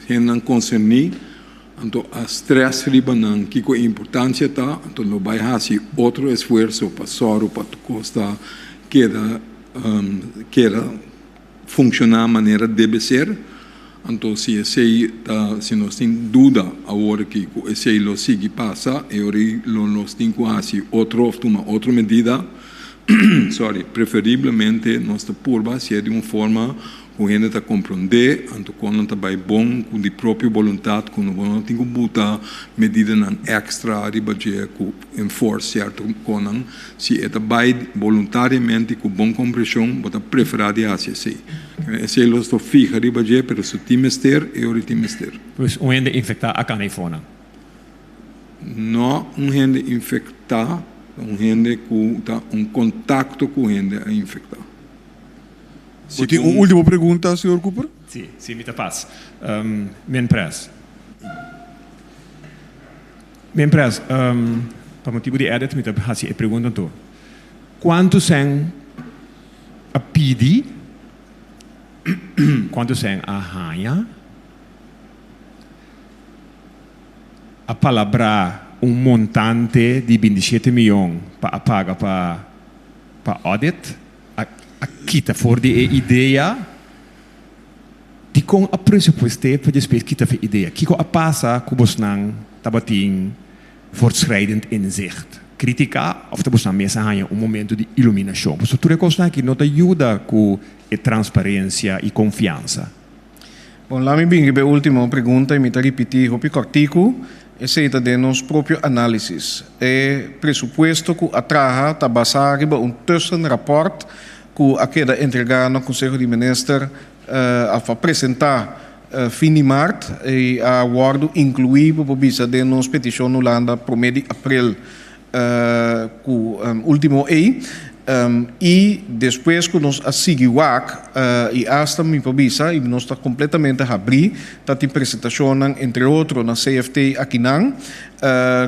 hendenan konserní, anto a strès riba nan kiko e importansia ta, anto lo bai hasi otro esfuerso pa sòru pa tur kos ta keda keda funciona manera debe ser, anto si esey ta, si nos tin duda awor aki cu esey lo sigui pasa, e ora ey lo nos tin cu haci otro of tuma otro medida, sorry, preferiblemente nos ta purba hacié di un forma cu hende ta comprende, anto con nan ta bay bon cu di propio boluntad cu no bo no tin cu buta medidanan extra riba dje cu enforce cierto conan. Si e ta bai boluntariamente i ku bon kompreshon, bo ta preferá di hasi esei. Esei lo sto fiha riba dje, pero su tin mester, e ora tin mester. Pues un hende infektá a kana eifonan? No un hende infektá, ta un hende ku ta un kontakto ku hende a infektá. Bo tin un último pregunta, señor Cooper? Sí, sí, mi ta pas. Men pres. Mi pres, pa motibu di edit mi ta hasi e pregunta anto. Kuantu sèn a pidi, kuantu sèn a haña, a palabrá un montante di bintishete mion pa a paga pa pa audit, a a kita for di e idea? Dikon a presupuest'é pa despues kita fe idea? Kiko a pasa ku bosnan tabatin voortschrijdend inzicht? Kritika òf ta bosnan mes a haña un momento di iluminashon? Pasobra tur e kosnan aki no ta yuda ku e transparensia i konfiansa. Bon, laat mi bin riba e último pregunta i mi ta ripití hopi kòrtiku, esei ta den nos propio análisis. E presupuesto ku a traha ta basá riba un tussenrapport ku a keda entregá na Konseho di Minister òf a presentá fin di mart i a wòrdu inkluí, bo por bisa, den nos petishon na Hulanda promé di aprel ku último ei. I despues ku nos a sigui wak i asta mi por bisa i nos ta kompletamente habrí ta tin presentashonnan entre otro na CFT akinan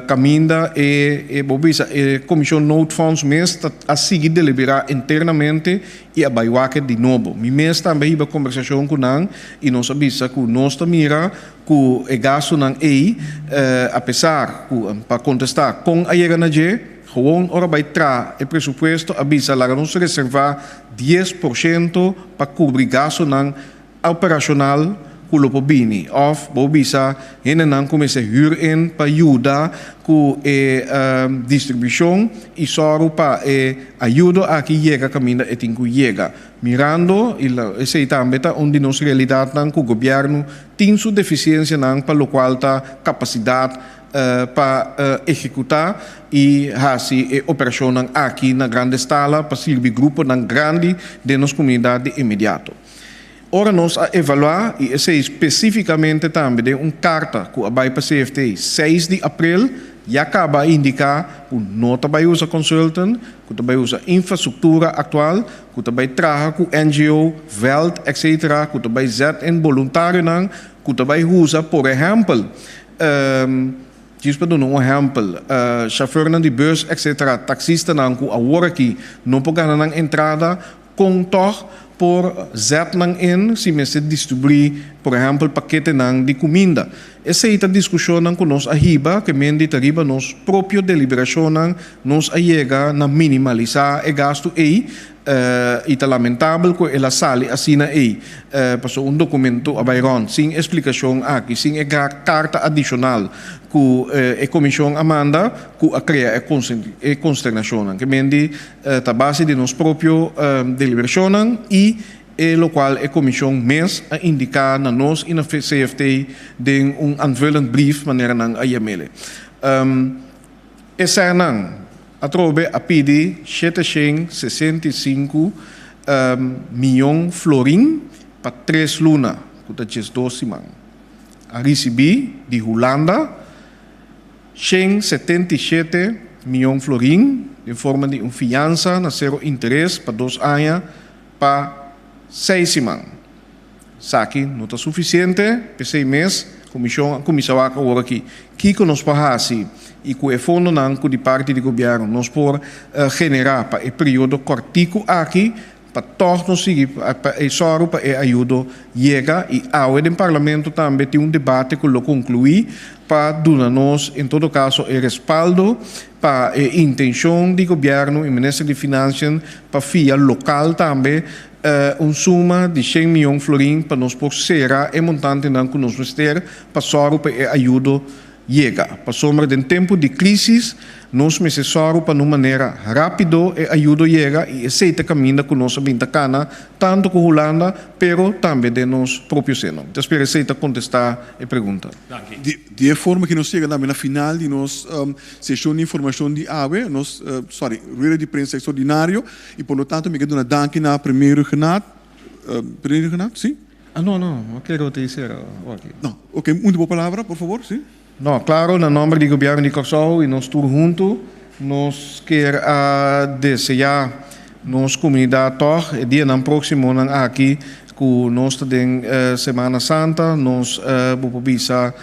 kaminda e bo bisa e komishon noodfonds mes ta a sigui deliberá internamente i a bai wak di nobo. Mi mes tambe a hiba kombersashon ku nan i nos a bisa ku nos ta mira Ku e gastunan ei, apesar ku pa kontestá kon a yega na dje, gewoon ora bai traha e presupuesto a bisa laga nos reservá 10% pa kubri gastunan operashonal ku lo por bini òf bo bisa hendenan ku mester hür in pa yuda ku e distribushon i sòru pa e ayudo aki yega kaminda e tin ku yega. Mirando, i esei tambe ta un di nos realidatnan ku gobièrnu tin su defisiensianan pa lokual ta kapasidat pa ehekutá i hasi e operashonnan aki na grande stala pa sirbi gruponan grandi den nos komunidat di inmediato. Ora nos a evaluá, i esei spesífikamente tambe den un karta ku a bai pa CFT seis di aprel, ya kaba a indiká ku no ta bai usa consultant, ku ta bai usa infrastruktura aktual, ku ta bai traha ku NGO, vèlt, etc. Ku ta bai zet in boluntarionan, ku ta bai usa por ehèmpel, djis pa duna un ehèmpel, shofèrnan di bùs, etc. Taksistanan ku awor aki no por gana nan entrada, Kon tòg por zet nan in si mester distribuí, por ehèmpel, paketenan di kuminda? Esei ta diskushonnan ku nos a hiba, ke men di ta riba nos propio deliberashonnan nos a yega na minimalisá e gastu ei, i ta lamentabel ku el a sali asina ei, pasobra un dokumento a bai rònt sin e splikashon aki, sin e karta adishonal ku e komishon a manda ku a krea e konsternashonnan. Ke men di Ta base di nos propio deliberashonnan i e lokual e komishon mes a indiká na nos i na CFT den un aanvullend brief manera nan a yam'ele. Eseinan atrobe a pidi 765 miyon florin pa tres luna, ku ta 12 siman. A risibí di Hulanda. 177 mion florin den forma di un fiansa na sero interes pa dos aña pa seis siman. Esaki no ta sufisiente, p'esei mes Komishon a kuminsá wak awor aki kiko nos por hasi i ku e fondonan ku di parti di gobièrnu nos por generá pa e periodo kòrtiku aki pa tòg nos sigui pa e sòru pa e ayudo yega i awe den Parlamento tambe tin un debate ku lo konkluí pa duna nos en todo kaso e respaldo pa e intenshon di Gobièrnu i Minister di Financiën pa fia lokal tambe un suma di shen mion florin pa nos por sera e montantenan ku nos mester pa sòru pa e ayudo yega. Pasobra den tempu di krísis nos mester sòru pa nun manera rápido e ayudo yega i esei ta kaminda ku nos a bin ta kana tantu ku Hulanda pero tambe den nos propio seno. Mi ta spera esei ta kontestá e pregunta. Di e forma ki nos yega tambe na final di nos seshon di informashon di awe, nos, sorry, rueda di prensa ekstraordinario i por lo tanto mi ke duna danki na Premier Rhuggenaath, Premier Rhuggenaath, si? Ah, no, no, no kero te hiciera aki. No, ok, un último palabra, por favor, si. No, claro, na nomber di Gobierno di Corsou y nos tur hunto, nos kier a desea nos comunidad toch e dianan proximonan aki cu nos ta den Semana Santa, nos bo por bisa,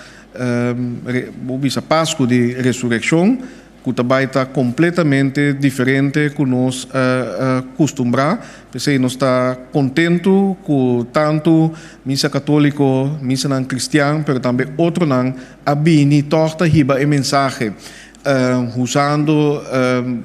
bo bisa Pascu di Resureccion, ku ta bai ta kompletamente diferente ku nos a kustumbrá. P'esei nos ta kontentu ku tantu misa katóliko, misanan kristian, pero tambe otronan a bini tòg ta hiba e mensahe usando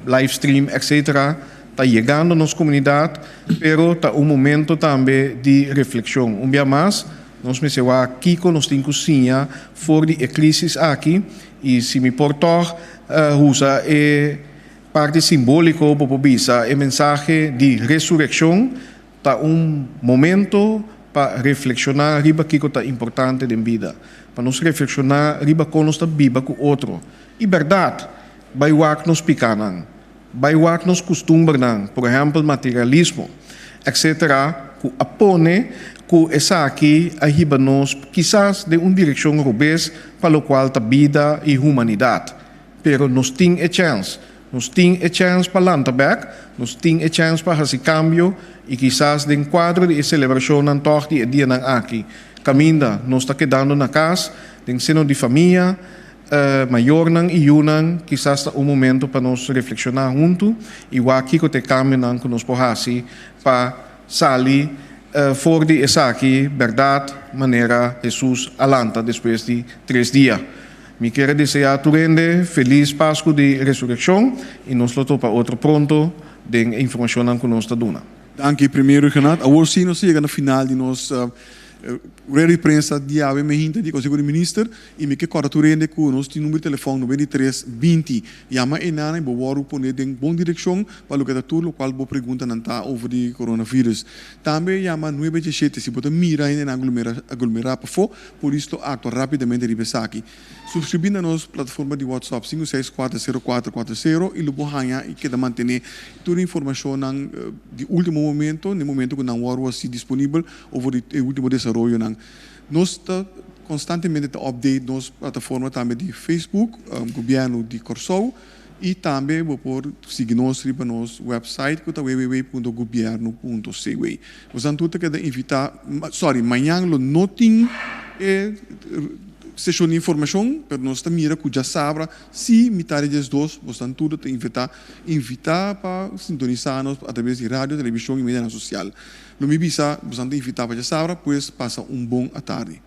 livestream etcetera ta yegando nos komunidat, pero ta un momento tambe di reflekshon. Un bia mas nos mester wak kiko nos tin ku siña for di e krisis aki. I si mi por tòg usa e parti simbóliko, bo por bisa e mensahe di resurekshon ta un momento pa reflekshoná riba kiko ta importante den bida, pa nos reflekshoná riba kon nos ta biba ku otro. I bèrdat, bai wak nos pikánan, bai wak nos kustumbernan, por ehèmpel materialismo, etcetera, ku a pone ku esaki a hiba nos kisas den un direkshon robes pa lokual ta bida i humanidat. Pero nos tin e chèns. Nos tin e chèns pa lanta bèk, nos tin e chèns pa hasi kambio i kisas den kuadro di e selebrashonnan tòg di e dianan aki, kaminda nos ta kedando na kas, den seno di famia, mayornan i yunan, kisas ta un momento pa nos reflekshoná huntu i wak kiko ta e kambionan ku nos por hasi pa sali for di esaki bèrdat manera Hesus a lanta despues di tres dia. Mi kier a deseá tur hende felis Pasku di Resurekshon i nos lo topa otro pronto den e informashonnan ku nos ta duna. Danki Premier Rhuggenaath. Awor sí nos a yega na final di nos rueda di prensa di awe mehinta di Conseho di Minister i mi ke kòrda tur hende ku nos tin number di telefòn 93 20. Yama e nana i bo wòrdu pone den bon direkshon pa loke ta tur lokual bo preguntanan ta over di coronavirus. Tambe yama nuebe diesshete si bo ta mira hendenan aglomerá pafó. Polis lo aktua rápidamente riba esaki. Suskribí na nos plataforma di WhatsApp 5640440 i lo bo haña i keda mantené tur e informashonnan di último momento na e momento ku nan wòrdu hasi disponibel over di e último desaroyonan. Nos ta konstantemente ta update nos plataforma tambe di Facebook, Gobièrnu di Kòrsou. I tambe bo por sigui nos riba nos website ku ta www.gobierno.cw. Bosan tur ta keda invitá, sorry, mañan lo no tin e seshon di informashon, pero nos ta mira ku djasabra si mitad di diesdos bosan tur ta invitá invitá pa sintonisá nos atraves di radio, televishon i medianan sosial. Lo mi bisa bosan ta invitá pa djasabra, pues pasa un bon atardi.